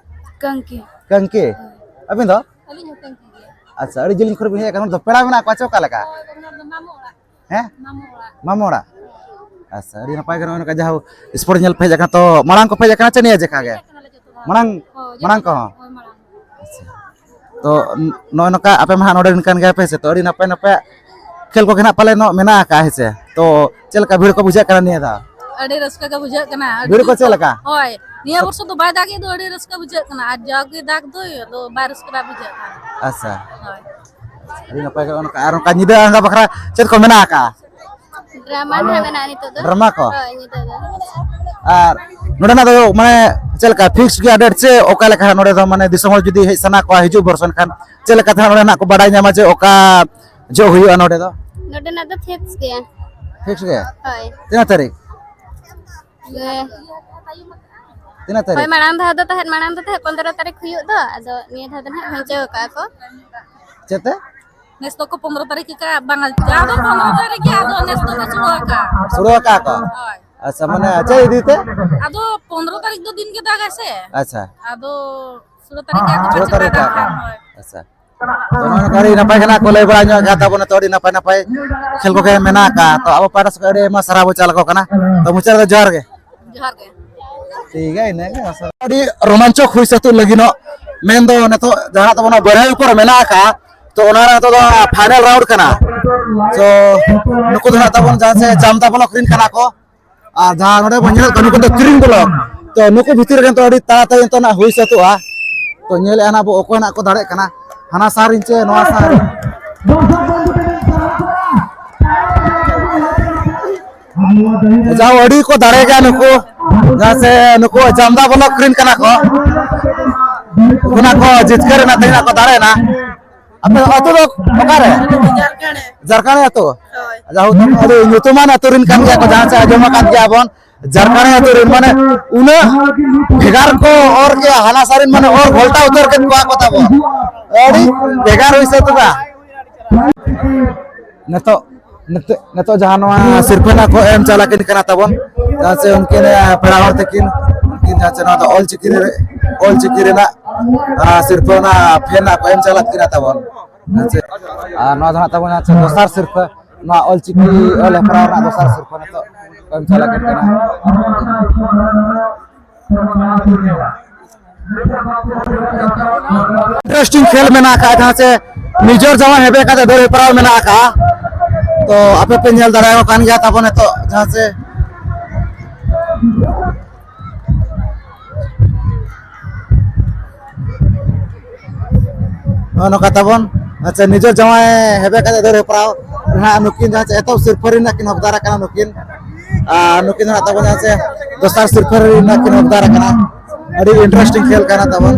ᱠᱟᱝᱠᱤ᱾ ᱠᱟᱝᱠᱤ? ᱦᱳᱭ᱾ ᱟᱹᱵᱤᱱ ᱫᱚ? ᱟᱹᱞᱤᱧ ᱦᱚᱸ ᱠᱟᱝᱠᱤ ᱜᱮ᱾ ᱟᱪᱪᱷᱟ, ᱟᱹᱰᱤ ᱡᱤᱞᱤᱧ ᱠᱷᱚᱱ ᱵᱤᱱ ᱦᱮᱡ ᱟᱠᱟᱱᱟ, ᱱᱚᱰᱮ ᱫᱚ ᱯᱮᱲᱟ ᱢᱮᱱᱟᱜ ᱠᱚᱣᱟ ᱪᱮ ᱚᱠᱟ ᱞᱮᱠᱟ? ᱦᱳᱭ, ᱚᱱᱟ ᱫᱚ ᱢᱟᱢᱚ ᱚᱲᱟᱜ᱾ ᱦᱮᱸ? ᱢᱟᱢᱚ ᱚᱲᱟᱜ᱾ ᱢᱟᱢᱚ ᱚᱲᱟᱜ? ᱟᱪᱪᱷᱟ, ᱟᱹᱰᱤ ᱱᱟᱯᱟᱭ ᱜᱮ ᱱᱚᱜᱼᱚᱭ ᱱᱚᱝᱠᱟ ᱡᱟᱦᱟᱸ sport ᱧᱮᱞ ᱯᱮ ᱦᱮᱡ ᱟᱠᱟᱱᱟ, ᱛᱚ ᱢᱟᱲᱟᱝ ᱠᱚᱯᱮ ᱦᱮᱡ ᱟᱠᱟᱱᱟ ᱪᱮ ᱱᱤᱭᱟᱹ ᱡᱮᱠᱷᱟ ᱜᱮ? ᱦᱮᱡ ᱟᱠᱟᱱᱟᱞᱮ ᱡᱚᱛᱚ ᱦᱚᱲ᱾ ᱢᱟᱲᱟᱝ, ᱦᱳᱭ, ᱡᱚᱛᱚ ᱢᱟᱲᱟᱝ ᱦᱚᱲ᱾ ᱠᱚᱦᱚᱸ? ᱦᱳᱭ, ᱢᱟᱲᱟᱝ᱾ ᱟᱪᱪᱷᱟ᱾ ᱛᱚ ᱱᱚᱜᱼᱚᱭ ᱱᱚᱝᱠᱟ ᱟᱯᱮ ᱢᱟ ᱦᱟᱸᱜ ᱱᱚᱰᱮ ᱨᱮᱱ ᱠᱟᱱ ᱜᱮᱭᱟ ᱯᱮ ᱥᱮ, ᱛᱚ ᱟᱹᱰᱤ ᱱᱟᱯᱟᱭ ᱱᱟᱯᱟᱭᱟᱜ ᱠᱷᱮᱞ ᱠᱚᱜᱮ ᱱᱟᱜ ᱯᱟᱞᱮ ᱱᱚᱜ ᱢᱮᱱᱟᱜ ᱟᱠᱟᱫᱼᱟ, ᱦᱮᱸ ᱥᱮ? ᱛᱚ ᱪᱮᱫ ᱞᱮᱠᱟ ᱵᱷᱤᱲ ᱠᱚ ᱵᱩᱡᱷᱟᱹᱜ ᱠᱟᱱᱟ ᱱᱤᱭᱟᱹ ᱫᱷᱟᱣ? ᱟᱹᱰᱤ ᱨᱟᱹᱥᱠᱟᱹ ᱜᱮ ᱵᱩᱡᱷᱟᱹᱜ ᱠᱟᱱᱟ, ᱟᱹᱰᱤ ᱵᱷᱤᱲ ᱠᱚ ᱫᱤᱱ ᱪᱮᱫ ᱯᱚᱨ᱾ ᱞᱮᱠᱟ? ᱦᱳᱭ, ᱱᱤᱭᱟᱹ ᱵᱚᱨᱥᱚ ᱫᱚ ᱵᱟᱭ ᱫᱟᱜᱮᱫ ᱫᱚ ᱟᱹᱰᱤ ᱨᱟᱹᱥᱠᱟᱹ ᱵᱩᱡᱷᱟᱹᱜ ᱠᱟᱱᱟ, ᱟᱨ ᱡᱟᱣᱜᱮ ᱫᱟᱜᱽ ᱫᱚᱭ, ᱟᱫᱚ ᱵᱟᱭ ᱨᱟᱹᱥᱠᱟᱹ ᱵᱟᱭ ᱵᱩᱡᱷᱟᱹᱜ ᱠᱟᱱᱟ᱾ ᱟᱪᱪᱷᱟ᱾ ᱦᱳᱭ᱾ ᱟᱹᱰᱤ ᱱᱟᱯᱟᱭ ᱜᱮ, ᱚᱱᱠᱟ, ᱟᱨ ᱚᱱᱠᱟ ᱧᱤᱫᱟᱹ ᱟᱸᱜᱟ ᱵᱟᱠᱷᱨᱟ ᱪᱮᱫ ᱠᱚ ᱢᱮᱱᱟᱜ ᱟᱠᱟᱫᱼᱟ? ᱰᱨᱟᱢᱟ ᱱᱟᱦᱟᱜ ᱢᱮᱱᱟᱜᱼᱟ ᱱᱤᱛᱚᱜ ᱫᱚ᱾ ᱰᱨᱟᱢᱟ ᱠᱚ? ᱦᱳᱭ, ᱱᱤᱛᱚᱜ ᱫᱚ᱾ ᱟᱨ ᱱᱚᱰᱮᱱᱟᱜ ᱫᱚ ᱢᱟᱱᱮ ᱪᱮᱫ ᱞᱮᱠᱟ ᱯᱷᱤᱠᱥᱰ ᱜᱮᱭᱟ ᱰᱮᱴ, ᱥᱮ ᱚᱠᱟ ᱞᱮᱠᱟ ᱦᱟᱸᱜ? ᱱᱚᱰᱮ ᱫᱚ ᱢᱟᱱᱮ ᱫᱤᱥᱚᱢ ᱦᱚᱲ ᱡᱩᱫᱤ ᱦᱮᱡ ᱥᱟᱱᱟ ᱠᱚᱣᱟ ᱦᱤᱡᱩᱜ ᱵᱚᱨᱥᱚ, ᱮᱱᱠᱷᱟᱱ ᱪᱮᱫ ᱞᱮᱠᱟᱛᱮ ᱦᱟᱸᱜ ᱱᱚᱰᱮ ᱱᱟᱜ ᱠᱚ ᱵᱟᱰᱟᱭ ᱧᱟᱢᱟ ᱡᱮ ᱚᱠᱟ ᱡᱚᱦᱚᱜ ᱦᱩᱭᱩᱜᱼᱟ ᱱᱚᱰᱮ ᱫᱚ? ᱱᱚᱰᱮᱱᱟᱜ ᱫᱚ ᱯᱷᱤᱠᱥ ᱜᱮᱭᱟ᱾ ᱯᱷᱤᱠᱥ ᱜᱮᱭᱟ? ᱦᱳᱭ᱾ ᱛᱤᱱᱟᱹᱜ ᱛᱟᱹᱨᱤᱠᱷ? ᱦᱮᱸ᱾ ᱛᱤᱱᱟᱹᱜ ᱛᱟᱹᱨᱤᱠᱷ? ᱦᱳᱭ, ᱢᱟᱲᱟᱝ ᱫᱷᱟᱣ ᱫᱚ ᱛᱟᱦᱮᱸᱫ, ᱢᱟᱲᱟᱝ ᱫᱚ ᱛᱟᱦᱮᱸᱫ ᱯᱚᱱᱫᱽᱨᱚ ᱛᱟᱹᱨᱤᱠᱷ ᱦᱩᱭᱩᱜ ᱫᱚ, ᱟᱫᱚ ᱱᱤᱭᱟᱹ ᱫᱷᱟᱣ ᱫᱚ ᱱᱟᱦᱟᱜ ᱜᱷᱩᱧᱪᱟᱹᱣ ᱟᱠᱟᱫᱼᱟ ᱠᱚ᱾ ᱪᱮᱫ ᱛᱮ? ᱱᱮᱥ ᱫᱚᱠᱚ ᱯᱚᱱᱫᱽᱨᱚ ᱛᱟᱹᱨᱤᱠᱷ ᱟᱠᱟᱫᱼᱟ, ᱵᱟᱝᱟ, ᱡᱟᱣ ᱫᱚ ᱯᱚᱱᱫᱽᱨᱚ ᱛᱟᱹᱨᱤᱠᱷ ᱜᱮ, ᱟᱫᱚ ᱱᱮᱥ ᱫᱚᱠᱚ ᱥᱩᱲᱟᱹ ᱟᱠᱟᱫᱼᱟ᱾ ᱥᱩᱲᱟᱹ ᱟᱠᱟᱫᱼᱟ ᱠᱚ? ᱦᱳᱭ᱾ ᱟᱪᱪᱷᱟ, ᱢᱟᱱᱮ ᱪᱮᱫ ᱤᱫᱤ ᱛᱮ? ᱟᱫᱚ ᱯᱚᱱᱫᱽᱨᱚ ᱛᱟᱹᱨᱤᱠᱷ ᱫᱚ ᱫᱤᱱ ᱜᱮ ᱫᱟᱜᱟᱭ ᱥᱮ᱾ ᱟᱪᱪᱷᱟ᱾ ᱟᱫᱚ ᱥᱩᱲᱟᱹ ᱛᱟᱹᱨᱤᱠᱷ ᱜᱮ ᱟᱫᱚ ᱥᱩᱲᱟᱹ ᱯᱟᱪᱮᱫ ᱛᱟᱹᱨᱤᱠᱷ ᱫᱟᱜᱟ ᱟᱠᱚ᱾ ᱠᱷᱟᱱ, ᱦᱳᱭ᱾ ᱟᱪᱪᱷᱟ᱾ ᱛᱚ, ᱱᱚᱜᱼᱚᱭ ᱱᱚᱝᱠᱟ ᱟᱹᱰᱤ ᱱᱟᱯᱟᱭ ᱜᱮ ᱱᱟᱜ ᱠᱚ ᱞᱟᱹᱭ ᱵᱟᱲᱟ ᱧᱚᱜ ᱟᱠᱟᱫ ᱛᱟᱵᱚᱱᱟ, ᱛᱚ, ᱟᱹᱰᱤ ᱱᱟᱯᱟᱭ ᱱᱟᱯᱟᱭ ᱠᱷᱮᱞ ᱠᱚᱜᱮ ᱢᱮᱱᱟᱜ ᱟᱠᱟᱫ᱾ ᱛᱚ, ᱟᱵᱚ ᱯᱟᱦᱴᱟ ᱥᱮᱫ ᱠᱷᱚᱱ ᱟᱹᱰᱤ ᱟᱭᱢᱟ ᱥᱟᱨᱦᱟᱣ ᱵᱚᱱ ᱪᱟᱞ ᱟᱠᱚ ᱠᱟᱱᱟ᱾ ᱛᱚ, ᱢᱩᱪᱟᱹᱫ ᱨᱮᱫᱚ ᱡᱚᱦᱟᱨ ᱜᱮ᱾ ᱡᱚᱦᱟᱨ ᱜᱮ᱾ ᱴᱷᱤᱠ ᱜᱮᱭᱟ, ᱤᱱᱟᱹ ᱜᱮ᱾ ᱟᱹᱰᱤ ᱨᱳᱢᱟᱧᱪᱚᱠ ᱦᱩᱭ ᱥᱟᱹᱛᱩᱜ ᱞᱟᱹᱜᱤᱫᱚᱜ, ᱢᱮᱱᱫᱚ ᱱᱤᱛᱚᱜ ᱡᱟᱦᱟᱸ ᱛᱟᱵᱚᱱ ᱵᱟᱹᱨᱦᱟᱹᱭ ᱩᱯᱚᱨ ᱢᱮᱱᱟᱜ ᱟᱠᱟᱫ, ᱛᱚ, ᱚᱱᱟ ᱨᱮ ᱱᱤᱛᱚᱜ ᱫᱚ ᱯᱷᱟᱭᱱᱟᱞ ᱨᱟᱣᱩᱱᱰ ᱠᱟᱱᱟ᱾ ᱛᱚ, ᱱᱩᱠᱩ ᱫᱚ ᱱᱟᱜ ᱛᱟᱵᱚᱱ ᱡᱟᱦᱟᱸ ᱥᱮ ᱡᱟᱢᱫᱟ ᱵᱞᱚᱠ ᱨᱮᱱ ᱠᱟᱱᱟ ᱠᱚ᱾ ᱟᱨ ᱡᱟᱦᱟᱸ ᱱᱚᱰᱮ ᱵᱚᱱ ᱧᱮᱞᱮᱫ ᱠᱚᱣᱟ, ᱱᱩᱠᱩ ᱫᱚ ᱠᱤᱨᱤᱧ ᱵᱞᱚᱠ᱾ ᱛᱚ, ᱱᱩᱠᱩ ᱵᱷᱤᱛᱤᱨ ᱨᱮᱜᱮ ᱱᱤᱛᱚᱜ ᱟᱹᱰᱤ ᱛᱟᱲᱟᱛᱟᱲᱤ ᱱᱤᱛᱚᱜ ᱱᱟᱜ ᱦᱩᱭ ᱥᱟᱹᱛᱚᱜᱼᱟ᱾ ᱛᱚ, ᱧᱮᱞᱮᱫᱼᱟ ᱱᱟᱜ ᱵᱚ ᱚᱠᱚᱭ ᱱᱟᱜ ᱠᱚ ᱫᱟᱲᱮᱜ ᱠᱟᱱᱟ᱾ ᱦᱟᱱᱟ ᱥᱟᱨᱤᱧ ᱪᱮ ᱱᱚᱣᱟ ᱥᱟᱨᱤᱧ᱾ ᱡᱟᱦᱟᱸ ᱟᱹᱰᱤ ᱠᱚ ᱫᱟᱲᱮ ᱜᱮᱭᱟ ᱱᱩᱠᱩ, ᱡᱟᱦᱟᱸ ᱥᱮ ᱱᱩᱠᱩ ᱡᱟᱢᱫᱟ ᱵᱞᱚᱠ ᱨᱮᱱ ᱠᱟᱱᱟ ᱠᱚ᱾ ᱚᱱᱟ ᱠᱚ ᱡᱤᱛᱠᱟᱹᱨ ᱮᱱᱟ, ᱛᱮᱦᱮᱧ ᱠᱚ ᱫᱟᱲᱮᱭᱮᱱᱟ᱾ ᱟᱯᱮ ᱟᱹᱛᱩ ᱫᱚ ᱚᱠᱟᱨᱮ? ᱡᱷᱟᱲᱠᱷᱚᱸᱰ᱾ ᱡᱷᱟᱲᱠᱷᱚᱸᱰ ᱟᱹᱛᱩ? ᱦᱳᱭ᱾ ᱡᱟᱦᱳᱠ, ᱟᱹᱰᱤ ᱧᱩᱛᱩᱢᱟᱱ ᱟᱹᱛᱩ ᱨᱮᱱ ᱠᱟᱱ ᱜᱮᱭᱟ ᱠᱚ, ᱡᱟᱦᱟᱸ ᱥᱮ ᱟᱸᱡᱚᱢ ᱟᱠᱟᱫ ᱜᱮᱭᱟ ᱵᱚᱱ᱾ ᱡᱷᱟᱲᱠᱷᱚᱸᱰ ᱟᱹᱛᱩ ᱨᱮᱱ, ᱢᱟᱱᱮ, ᱩᱱᱟᱹᱜ ᱵᱷᱮᱜᱟᱨ ᱠᱚ ᱚᱨ ᱠᱮᱜᱼᱟ, ᱦᱟᱱᱟ ᱥᱟᱨᱤᱱ, ᱢᱟᱱᱮ, ᱚᱨ ᱜᱷᱚᱞᱴᱟᱣ ᱩᱛᱟᱹᱨ ᱠᱮᱫ ᱠᱚᱣᱟ ᱠᱚ ᱛᱟᱵᱚᱱ᱾ ᱟᱹᱰᱤ ᱵᱷᱮᱜᱟᱨ ᱦᱩᱭ ᱥᱟᱹᱛ ᱮᱱᱟ᱾ ᱱᱤᱛᱚᱜ, ᱱᱤᱛᱚᱜ, ᱱᱤᱛᱚᱜ ᱡᱟᱦᱟᱸ ᱱᱚᱣᱟ ᱥᱤᱨᱯᱟᱹ ᱱᱟᱜ ᱠᱚ ᱮᱢ ᱪᱟᱞ ᱟᱹᱠᱤᱱ ᱠᱟᱱᱟ ᱛᱟᱵᱚᱱ, ᱡᱟᱦᱟᱸ ᱥᱮ ᱩᱱᱠᱤᱱ, ᱮ, ᱯᱮᱲᱟ ᱦᱚᱲ ᱛᱟᱹᱠᱤᱱ, ᱩᱱᱠᱤᱱ ᱡᱟᱦᱟᱸ ᱥᱮ ᱱᱚᱣᱟ ᱫᱚ ᱚᱞ ᱪᱤᱠᱤ ᱨᱮ, ᱚᱞ ᱪᱤᱠᱤ ᱨᱮᱱᱟᱜ, ᱟ, ᱥᱤᱨᱯᱟᱹ ᱚᱱᱟ ᱯᱷᱮᱱ ᱱᱟᱜ ᱠᱚ ᱮᱢ ᱪᱟᱞ ᱟᱹᱠᱤᱱᱟ ᱛᱟᱵᱚᱱ᱾ ᱦᱮᱸ ᱥᱮ? ᱟᱨ ᱱᱚᱣᱟ ᱫᱚ ᱦᱟᱸᱜ ᱛᱟᱵᱚᱱ ᱡᱟᱦᱟᱸ ᱥᱮ ᱫᱚᱥᱟᱨ ᱥᱤᱨᱯᱟᱹ, ᱱᱚᱣᱟ ᱚᱞ ᱪᱤᱠᱤ ᱚᱞ ᱦᱮᱯᱨᱟᱣ ᱨᱮᱱᱟᱜ ᱫᱚᱥᱟᱨ ᱥᱤᱨᱯᱟᱹ ᱱᱤᱛᱚᱜ ᱠᱚ ᱮᱢ ᱪᱟᱞ ᱟᱹᱠᱤᱱ ᱠᱟᱱᱟ᱾ ᱤᱱᱴᱟᱨᱮᱥᱴᱤᱝ ᱠᱷᱮᱞ ᱢᱮᱱᱟᱜ ᱟᱠᱟᱫᱼᱟ, ᱡᱟᱦᱟᱸ ᱥᱮ ᱱᱤᱡᱚᱨ ᱡᱟᱶᱟᱭ ᱦᱮᱵᱮ ᱠᱟᱛᱮ ᱫᱟᱹᱲ ᱦᱮᱯᱨᱟᱣ ᱢᱮᱱᱟᱜ ᱟᱠᱟᱫᱼᱟ᱾ ᱛᱚ, ᱟᱯᱮ ᱯᱮ ᱧᱮᱞ ᱫᱟᱲᱮᱭᱟᱠᱚ ᱠᱟᱱ ᱜᱮᱭᱟ ᱛᱟᱵᱚᱱ ᱱᱤᱛᱚᱜ, ᱡᱟᱦᱟᱸ ᱥᱮ ᱱᱚᱜᱼᱚ ᱱᱚᱝᱠᱟ ᱛᱟᱵᱚᱱ, ᱟᱪᱪᱷᱟ, ᱱᱤᱡᱚᱨ ᱡᱟᱶᱟᱭ ᱦᱮᱵᱮ ᱠᱟᱛᱮ ᱫᱟᱹᱲ ᱦᱮᱯᱨᱟᱣ᱾ ᱱᱟᱦᱟᱜ ᱱᱩᱠᱤᱱ ᱡᱟᱦᱟᱸ ᱪᱮ ᱮᱛᱚᱦᱚᱵ ᱥᱤᱨᱯᱟᱹ ᱨᱮᱱᱟᱜ ᱠᱤᱱ ᱦᱚᱠᱫᱟᱨ ᱟᱠᱟᱱᱟ ᱱᱩᱠᱤᱱ, ᱟᱨ ᱱᱩᱠᱤᱱ ᱫᱚ ᱱᱟᱦᱟᱜ ᱛᱟᱵᱚᱱ ᱡᱟᱦᱟᱸ ᱪᱮ ᱫᱚᱥᱟᱨ ᱥᱤᱨᱯᱟᱹ ᱨᱮᱱᱟᱜ ᱠᱤᱱ ᱦᱚᱠᱫᱟᱨ ᱟᱠᱟᱱᱟ᱾ ᱟᱹᱰᱤ interesting ᱠᱷᱮᱞ ᱠᱟᱱᱟ ᱛᱟᱵᱚᱱ᱾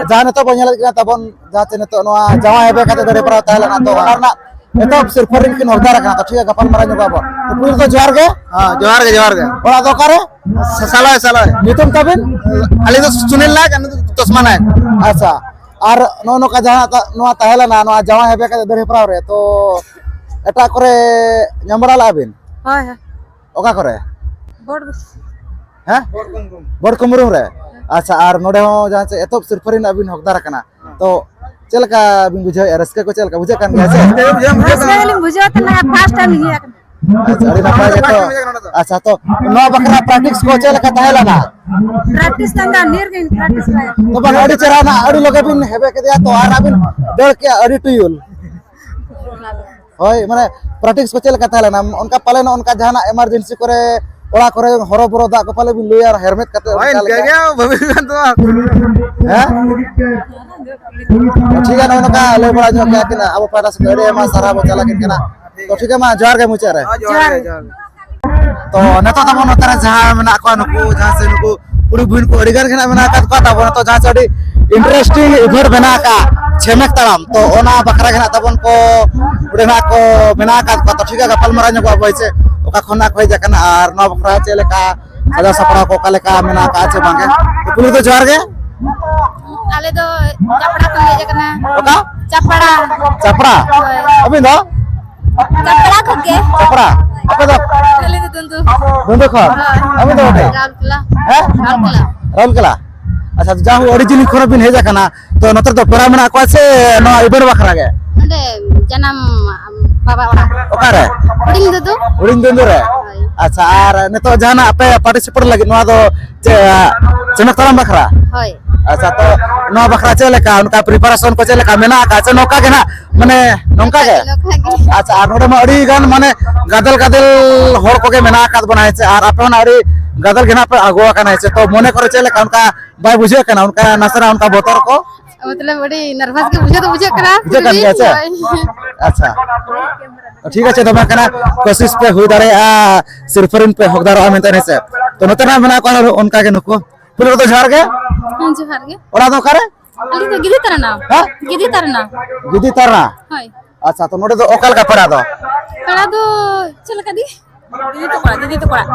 ᱡᱟᱦᱟᱸ ᱱᱤᱛᱚᱜ ᱵᱚᱱ ᱧᱮᱞᱮᱫ ᱠᱟᱱᱟ ᱛᱟᱵᱚᱱ, ᱡᱟᱦᱟᱸ ᱪᱮ ᱱᱤᱛᱚᱜ ᱱᱚᱣᱟ ᱡᱟᱶᱟᱭ ᱦᱮᱵᱮ ᱠᱟᱛᱮ ᱫᱟᱲᱮ ᱯᱟᱨᱟᱣ ᱛᱟᱦᱮᱸ ᱞᱮᱱᱟ, ᱛᱚ ᱚᱱᱟ ᱨᱮᱱᱟᱜ ᱮᱛᱚᱦᱚᱵ ᱥᱤᱨᱯᱟᱹ ᱨᱮᱱ ᱠᱤᱱ ᱦᱚᱠᱫᱟᱨ ᱟᱠᱟᱱᱟ᱾ ᱛᱚ ᱴᱷᱤᱠ ᱜᱮᱭᱟ, ᱜᱟᱯᱟᱞ ᱢᱟᱨᱟᱣ ᱧᱚᱜᱚᱜ ᱟᱵᱚᱱ᱾ ᱛᱚ ᱯᱩᱭᱞᱩ ᱫᱚ ᱡᱚᱦᱟᱨ ᱜᱮ᱾ ᱦᱮᱸ, ᱡᱚᱦᱟᱨ ᱜᱮ, ᱡᱚᱦᱟᱨ ᱜᱮ᱾ ᱚᱲᱟᱜ ᱫᱚ ᱚᱠᱟᱨᱮ? ᱥᱟ-, ᱥᱟᱞᱟᱭ, ᱥᱟᱞᱟᱭ᱾ ᱧᱩᱛᱩᱢ ᱛᱟᱵᱤᱱ? ᱟᱹᱞᱤᱧ ᱫᱚ ᱥᱩᱱᱤᱞ ᱱᱟᱭᱮᱠ, ᱟᱹᱞᱤᱧ ᱫᱚ ᱛᱚᱥᱢᱟ ᱱᱟᱭᱮᱠ᱾ ᱟᱪᱪᱷᱟ, ᱟᱨ ᱱᱚᱜᱼᱚ ᱱᱚᱝᱠᱟ ᱡᱟᱦᱟᱸ ᱛᱟ-, ᱱᱚᱣᱟ ᱛᱟᱦᱮᱸ ᱞᱮᱱᱟ, ᱱᱚᱣᱟ ᱡᱟᱶᱟᱭ ᱦᱮᱵᱮ ᱠᱟᱛᱮ ᱫᱟᱹᱲ ᱦᱮᱯᱨᱟᱣ ᱨᱮ, ᱛᱚ ᱮᱴᱟᱜ ᱠᱚᱨᱮ ᱧᱟᱢ ᱵᱟᱲᱟ ᱞᱮᱫᱼᱟ ᱵᱤᱱ? ᱦᱳᱭ, ᱦᱳᱭ᱾ ᱚᱠᱟ ᱠᱚᱨᱮ? ᱵᱚᱲ ᱦᱮᱸ? ᱵᱚᱲ ᱠᱩᱢᱨᱩᱢ ᱨᱮ᱾ ᱟᱪᱪᱷᱟ, ᱟᱨ ᱱᱚᱰᱮ ᱦᱚᱸ ᱡᱟᱦᱟᱸ ᱪᱮ ᱮᱛᱚᱦᱚᱵ ᱥᱤᱨᱯᱟᱹ ᱨᱮᱱᱟᱜ ᱵᱤᱱ ᱦᱚᱠᱫᱟᱨ ᱟᱠᱟᱱᱟ, ᱛᱚ ᱪᱮᱫ ᱞᱮᱠᱟ ᱵᱤᱱ ᱵᱩᱡᱷᱟᱹᱣᱮᱫᱼᱟ? ᱨᱟᱹᱥᱠᱟᱹ ᱠᱚ ᱪᱮᱫ ᱞᱮᱠᱟ ᱵᱩᱡᱷᱟᱹᱜ ᱠᱟᱱ ᱜᱮᱭᱟ ᱥᱮ? ᱨᱟᱹᱥᱠᱟᱹ ᱜᱮᱞᱤᱧ ᱵᱩᱡᱷᱟᱹᱣ ᱛᱟᱦᱮᱱᱟ, first time ᱤᱧ ᱦᱮᱡ ᱟᱠᱟᱱᱟ᱾ ᱟᱪᱪᱷᱟ, ᱟᱹᱰᱤ ᱱᱟᱯᱟᱭ ᱜᱮ ᱛᱚ᱾ ᱟᱪᱪᱷᱟ, ᱛᱚ ᱱᱚᱣᱟ ᱵᱟᱠᱷᱨᱟ practice ᱠᱚ ᱪᱮᱫ ᱞᱮᱠᱟ ᱛᱟᱦᱮᱸ ᱞᱮᱱᱟ? Practice ᱛᱟᱦᱮᱸ ᱞᱮᱱᱟ, ᱰᱷᱮᱨ ᱜᱮ practice ᱞᱮᱱᱟ᱾ ᱛᱚ ᱵᱟᱝ, ᱟᱹᱰᱤ ᱪᱮᱦᱨᱟ ᱱᱟᱜ, ᱟᱹᱰᱤ ᱞᱚᱜᱮ ᱵᱤᱱ ᱦᱮᱵᱮ ᱠᱮᱫᱮᱭᱟ ᱛᱚ, ᱟᱨ ᱟᱹᱵᱤᱱ ᱫᱟᱹᱲ ᱠᱮᱜᱼᱟ ᱟᱹᱰᱤ ᱴᱩᱭᱩᱞ᱾ ᱦᱳᱭ, ᱢᱟᱱᱮ practice ᱠᱚ ᱪᱮᱫ ᱞᱮᱠᱟ ᱛᱟᱦᱮᱸ ᱞᱮᱱᱟ? ᱚᱱᱠᱟ ᱯᱟᱞᱮᱱ ᱚᱱᱠᱟ ᱡᱟᱦᱟᱱᱟᱜ emergency ᱠᱚᱨᱮ ᱚᱲᱟᱜ ᱠᱚᱨᱮ ᱦᱚᱨᱚ ᱵᱚᱨᱚ ᱫᱟᱜ ᱠᱚ ᱯᱟᱞᱮ ᱵᱤᱱ ᱞᱩᱭᱟ ᱟᱨ ᱦᱮᱨᱢᱮᱫ ᱠᱟᱛᱮ ᱦᱳᱭ, ᱚᱱᱠᱟ ᱤᱱᱠᱟᱹ ᱞᱮᱠᱟ? ᱜᱮ, ᱵᱟᱹᱵᱤ ᱠᱷᱟᱱ ᱫᱚ᱾ ᱦᱮᱸ? ᱴᱷᱤᱠ ᱜᱮᱭᱟ, ᱱᱚᱜᱼᱚ ᱱᱚᱝᱠᱟ ᱞᱟᱹᱭ ᱵᱟᱲᱟ ᱧᱚᱜ ᱠᱮᱫᱟ ᱠᱤᱱ ᱟᱵᱚ ᱯᱟᱦᱴᱟ ᱥᱮᱫ ᱟᱹᱰᱤ ᱟᱭᱢᱟ ᱥᱟᱨᱦᱟᱣ ᱵᱚᱱ ᱪᱟᱞ ᱟᱹᱠᱤᱱ ᱠᱟᱱᱟ᱾ ᱛᱚ ᱴᱷᱤᱠ ᱜᱮᱭᱟ, ᱢᱟ ᱡᱚᱦᱟᱨ ᱜᱮ ᱢᱩᱪᱟᱹᱫ ᱨᱮ᱾ ᱦᱳᱭ, ᱡᱚᱦᱟᱨ ᱜᱮ, ᱡᱚᱦᱟᱨ ᱜᱮ᱾ ᱛᱚ ᱱᱤᱛᱚᱜ ᱛᱟᱵᱚᱱ ᱱᱚᱛᱮ ᱨᱮ ᱡᱟᱦᱟᱸ ᱢᱮᱱᱟᱜ ᱠᱚᱣᱟ ᱱᱩᱠᱩ, ᱡᱟᱦᱟᱸ ᱥᱮ ᱱᱩᱠᱩ ᱠᱩᱲᱤ ᱵᱩᱦᱤᱱ ᱠᱚ ᱟᱹᱰᱤ ᱜᱟᱱ ᱜᱮ ᱱᱟᱜ ᱢᱮᱱᱟᱜ ᱟᱠᱟᱫ ᱠᱚᱣᱟ᱾ ᱛᱟᱵᱚᱱ ᱱᱤᱛᱚᱜ ᱡᱟᱦᱟᱸ ᱥᱮ ᱟᱹᱰᱤ interesting event ᱢᱮᱱᱟᱜ ᱟᱠᱟᱫ ᱪᱷᱮᱢᱮᱠ ᱛᱟᱲᱟᱢ, ᱛᱚ ᱚᱱᱟ ᱵᱟᱠᱷᱨᱟ ᱜᱮ ᱱᱟᱜ ᱛᱟᱵᱚᱱ ᱠᱚ ᱚᱸᱰᱮ ᱱᱟᱜ ᱠᱚ ᱢᱮᱱᱟᱜ ᱟᱠᱟᱫ ᱠᱚᱣᱟ᱾ ᱛᱚ ᱴᱷᱤᱠ ᱜᱮᱭᱟ, ᱜᱟᱯᱟᱞ ᱢᱟᱨᱟᱣ ᱧᱚᱜᱚᱜ ᱟᱵᱚ ᱦᱮᱸ ᱥᱮ, ᱚᱠᱟ ᱠᱷᱚᱱ ᱱᱟᱜ ᱠᱚ ᱦᱮᱡ ᱟᱠᱟᱱᱟ ᱟᱨ ᱱᱚᱣᱟ ᱵᱟᱠᱷᱨᱟ ᱪᱮᱫ ᱞᱮᱠᱟ ᱥᱟᱡᱟᱣ ᱥᱟᱯᱲᱟᱣ ᱠᱚ ᱚᱠᱟ ᱞᱮᱠᱟ ᱢᱮᱱᱟᱜ ᱟᱠᱟᱫ ᱪᱮ ᱵᱟᱝ ᱜᱮ᱾ ᱠᱩᱞᱤ ᱫᱚ ᱡᱚᱦᱟᱨ ᱜᱮ᱾ ᱟᱞᱮ ᱫᱚ ᱪᱟᱯᱲᱟ ᱠᱷᱚᱱ ᱞᱮ ᱦᱮᱡ ᱟᱠᱟᱱᱟ᱾ ᱚᱠᱟ? ᱪᱟᱯᱲᱟ᱾ ᱪᱟᱯᱲᱟ? ᱦᱳᱭ᱾ ᱟᱹᱵᱤᱱ ᱫᱚ? ᱪᱟᱯᱲᱟ ᱠᱷᱚᱱ ᱜᱮ᱾ ᱪᱟᱯᱲᱟ? ᱟᱯᱮ ᱫᱚ? ᱟᱞᱮ ᱫᱚ ᱫᱩᱸᱫᱩ᱾ ᱫᱩᱸᱫᱩ ᱠᱷᱚᱱ? ᱦᱳᱭ᱾ ᱟᱹᱵᱤᱱ ᱫᱚ ᱚᱠᱟ? ᱨᱟᱩᱨᱠᱮᱞᱟ᱾ ᱦᱮᱸ? ᱨᱟᱩᱨᱠᱮᱞᱟ᱾ ᱨᱟᱩᱨᱠᱮᱞᱟ? ᱟᱪᱪᱷᱟ, ᱡᱟ ᱦᱳ, ᱟᱹᱰᱤ ᱡᱤᱞᱤᱧ ᱠᱷᱚᱱ ᱵᱤᱱ ᱦᱮᱡ ᱟᱠᱟᱱᱟ, ᱛᱚ ᱱᱚᱛᱮ ᱫᱚ ᱯᱮᱲᱟ ᱢᱮᱱᱟᱜ ᱠᱚᱣᱟ ᱥᱮ ᱱᱚᱣᱟ event ᱵᱟᱠᱷᱨᱟ ᱜᱮ? ᱱᱚᱰᱮ ᱡᱟᱱᱟᱢ ᱵᱟᱵᱟ ᱚᱲᱟᱜ᱾ ᱚᱠᱟᱨᱮ? ᱦᱩᱰᱤᱧ ᱫᱩᱸᱫᱩ᱾ ᱦᱩᱰᱤᱧ ᱫᱩᱸᱫᱩ ᱨᱮ? ᱦᱳᱭ᱾ ᱟᱪᱪᱷᱟ, ᱟᱨ ᱱᱤᱛᱚᱜ ᱡᱟᱦᱟᱱᱟᱜ ᱟᱯᱮ participate ᱞᱟᱹᱜᱤᱫ ᱱᱚᱣᱟ ᱫᱚ ᱪᱮᱫ, ᱪᱮᱢᱮᱠ ᱛᱟᱲᱟᱢ ᱵᱟᱠᱷᱨᱟ? ᱦᱳᱭ᱾ ᱟᱪᱪᱷᱟ, ᱛᱚ ᱱᱚᱣᱟ ᱵᱟᱠᱷᱨᱟ ᱪᱮᱫ ᱞᱮᱠᱟ, ᱚᱱᱠᱟ preparation ᱠᱚ ᱪᱮᱫ ᱞᱮᱠᱟ ᱢᱮᱱᱟᱜ ᱟᱠᱟᱫ ᱥᱮ ᱱᱚᱝᱠᱟ ᱜᱮ ᱱᱟᱜ, ᱢᱟᱱᱮ ᱱᱚᱝᱠᱟ ᱜᱮ? ᱱᱚᱝᱠᱟ ᱜᱮ᱾ ᱟᱪᱪᱷᱟ, ᱟᱨ ᱱᱚᱰᱮ ᱢᱟ ᱟᱹᱰᱤ ᱜᱟᱱ ᱢᱟᱱᱮ ᱜᱟᱫᱮᱞ ᱜᱟᱫᱮᱞ ᱦᱚᱲ ᱠᱚᱜᱮ ᱢᱮᱱᱟᱜ ᱟᱠᱟᱫ ᱵᱚᱱᱟ, ᱦᱮᱸ ᱥᱮ? ᱟᱨ ᱟᱯᱮ ᱦᱚᱸ ᱱᱟᱜ ᱟᱹᱰᱤ ᱜᱟᱫᱮᱞ ᱜᱮ ᱱᱟᱜ ᱯᱮ ᱟᱬᱜᱚ ᱟᱠᱟᱱᱟ, ᱦᱮᱸ ᱥᱮ? ᱛᱚ ᱢᱚᱱᱮ ᱠᱚᱨᱮ ᱪᱮᱫ ᱞᱮᱠᱟ ᱚᱱᱠᱟ ᱵᱟᱭ ᱵᱩᱡᱷᱟᱹᱜ ᱠᱟᱱᱟ, ᱚᱱᱠᱟ ᱱᱟᱥᱮᱱᱟᱜ ᱚᱱᱠᱟ ᱵᱚᱛᱚᱨ ᱠᱚ? ᱢᱚᱛᱞᱚᱵ ᱟᱹᱰᱤ ᱱᱟᱨᱵᱷᱟᱥ ᱜᱮ ᱵᱩᱡᱷᱟᱹᱣ ᱫᱚ ᱵᱩᱡᱷᱟᱹᱜ ᱠᱟᱱᱟ᱾ ᱵᱩᱡᱷᱟᱹᱜ ᱠᱟᱱ ᱜᱮᱭᱟ ᱥᱮ? ᱦᱳᱭ᱾ ᱟᱪᱪᱷᱟ, ᱴᱷᱤᱠ ᱟᱪᱷᱮ, ᱫᱚᱢᱮ ᱠᱟᱱᱟ, ᱠᱳᱥᱤᱥ ᱯᱮ, ᱦᱩᱭ ᱫᱟᱲᱮᱭᱟᱜᱼᱟ ᱥᱤᱨᱯᱷᱟᱹ ᱨᱤᱱ ᱯᱮ ᱦᱚᱠᱫᱟᱨᱚᱜᱼᱟ ᱢᱮᱱᱛᱮ, ᱦᱮᱸ ᱥᱮ? ᱛᱚ ᱱᱚᱛᱮ ᱱᱟᱜ ᱢᱮᱱᱟᱜ ᱠᱚᱣᱟ ᱚᱱᱠᱟ ᱜᱮ ᱱᱩᱠᱩ᱾ ᱯᱩᱭᱞᱩ ᱨᱮᱫᱚ ᱡᱚᱦᱟᱨ ᱜᱮ᱾ ᱦᱮᱸ, ᱡᱚᱦᱟᱨ ᱜᱮ᱾ ᱚᱲᱟᱜ ᱫᱚ ᱚᱠᱟᱨᱮ? ᱟᱹᱞᱤᱧ ᱫᱚ ᱜᱤᱫᱤ ᱛᱟᱨᱟᱱᱟ᱾ ᱦᱮᱸ? ᱜᱤᱫᱤ ᱛᱟᱨᱟᱱᱟ᱾ ᱦᱳᱭ᱾ ᱟᱪᱪᱷᱟ, ᱛᱚ ᱱᱚᱰᱮ ᱫᱚ ᱚᱠᱟ ᱞᱮᱠᱟ ᱯᱮᱲᱟ ᱫᱚ? ᱯᱮᱲᱟ ᱫᱚ ᱪᱮᱫ ᱞᱮᱠᱟ ᱫᱤ? ᱫᱤᱫᱤ ᱛᱟᱠᱚ ᱚᱲᱟᱜ, ᱫᱤᱫᱤ ᱛᱟᱠᱚ ᱚᱲᱟᱜ᱾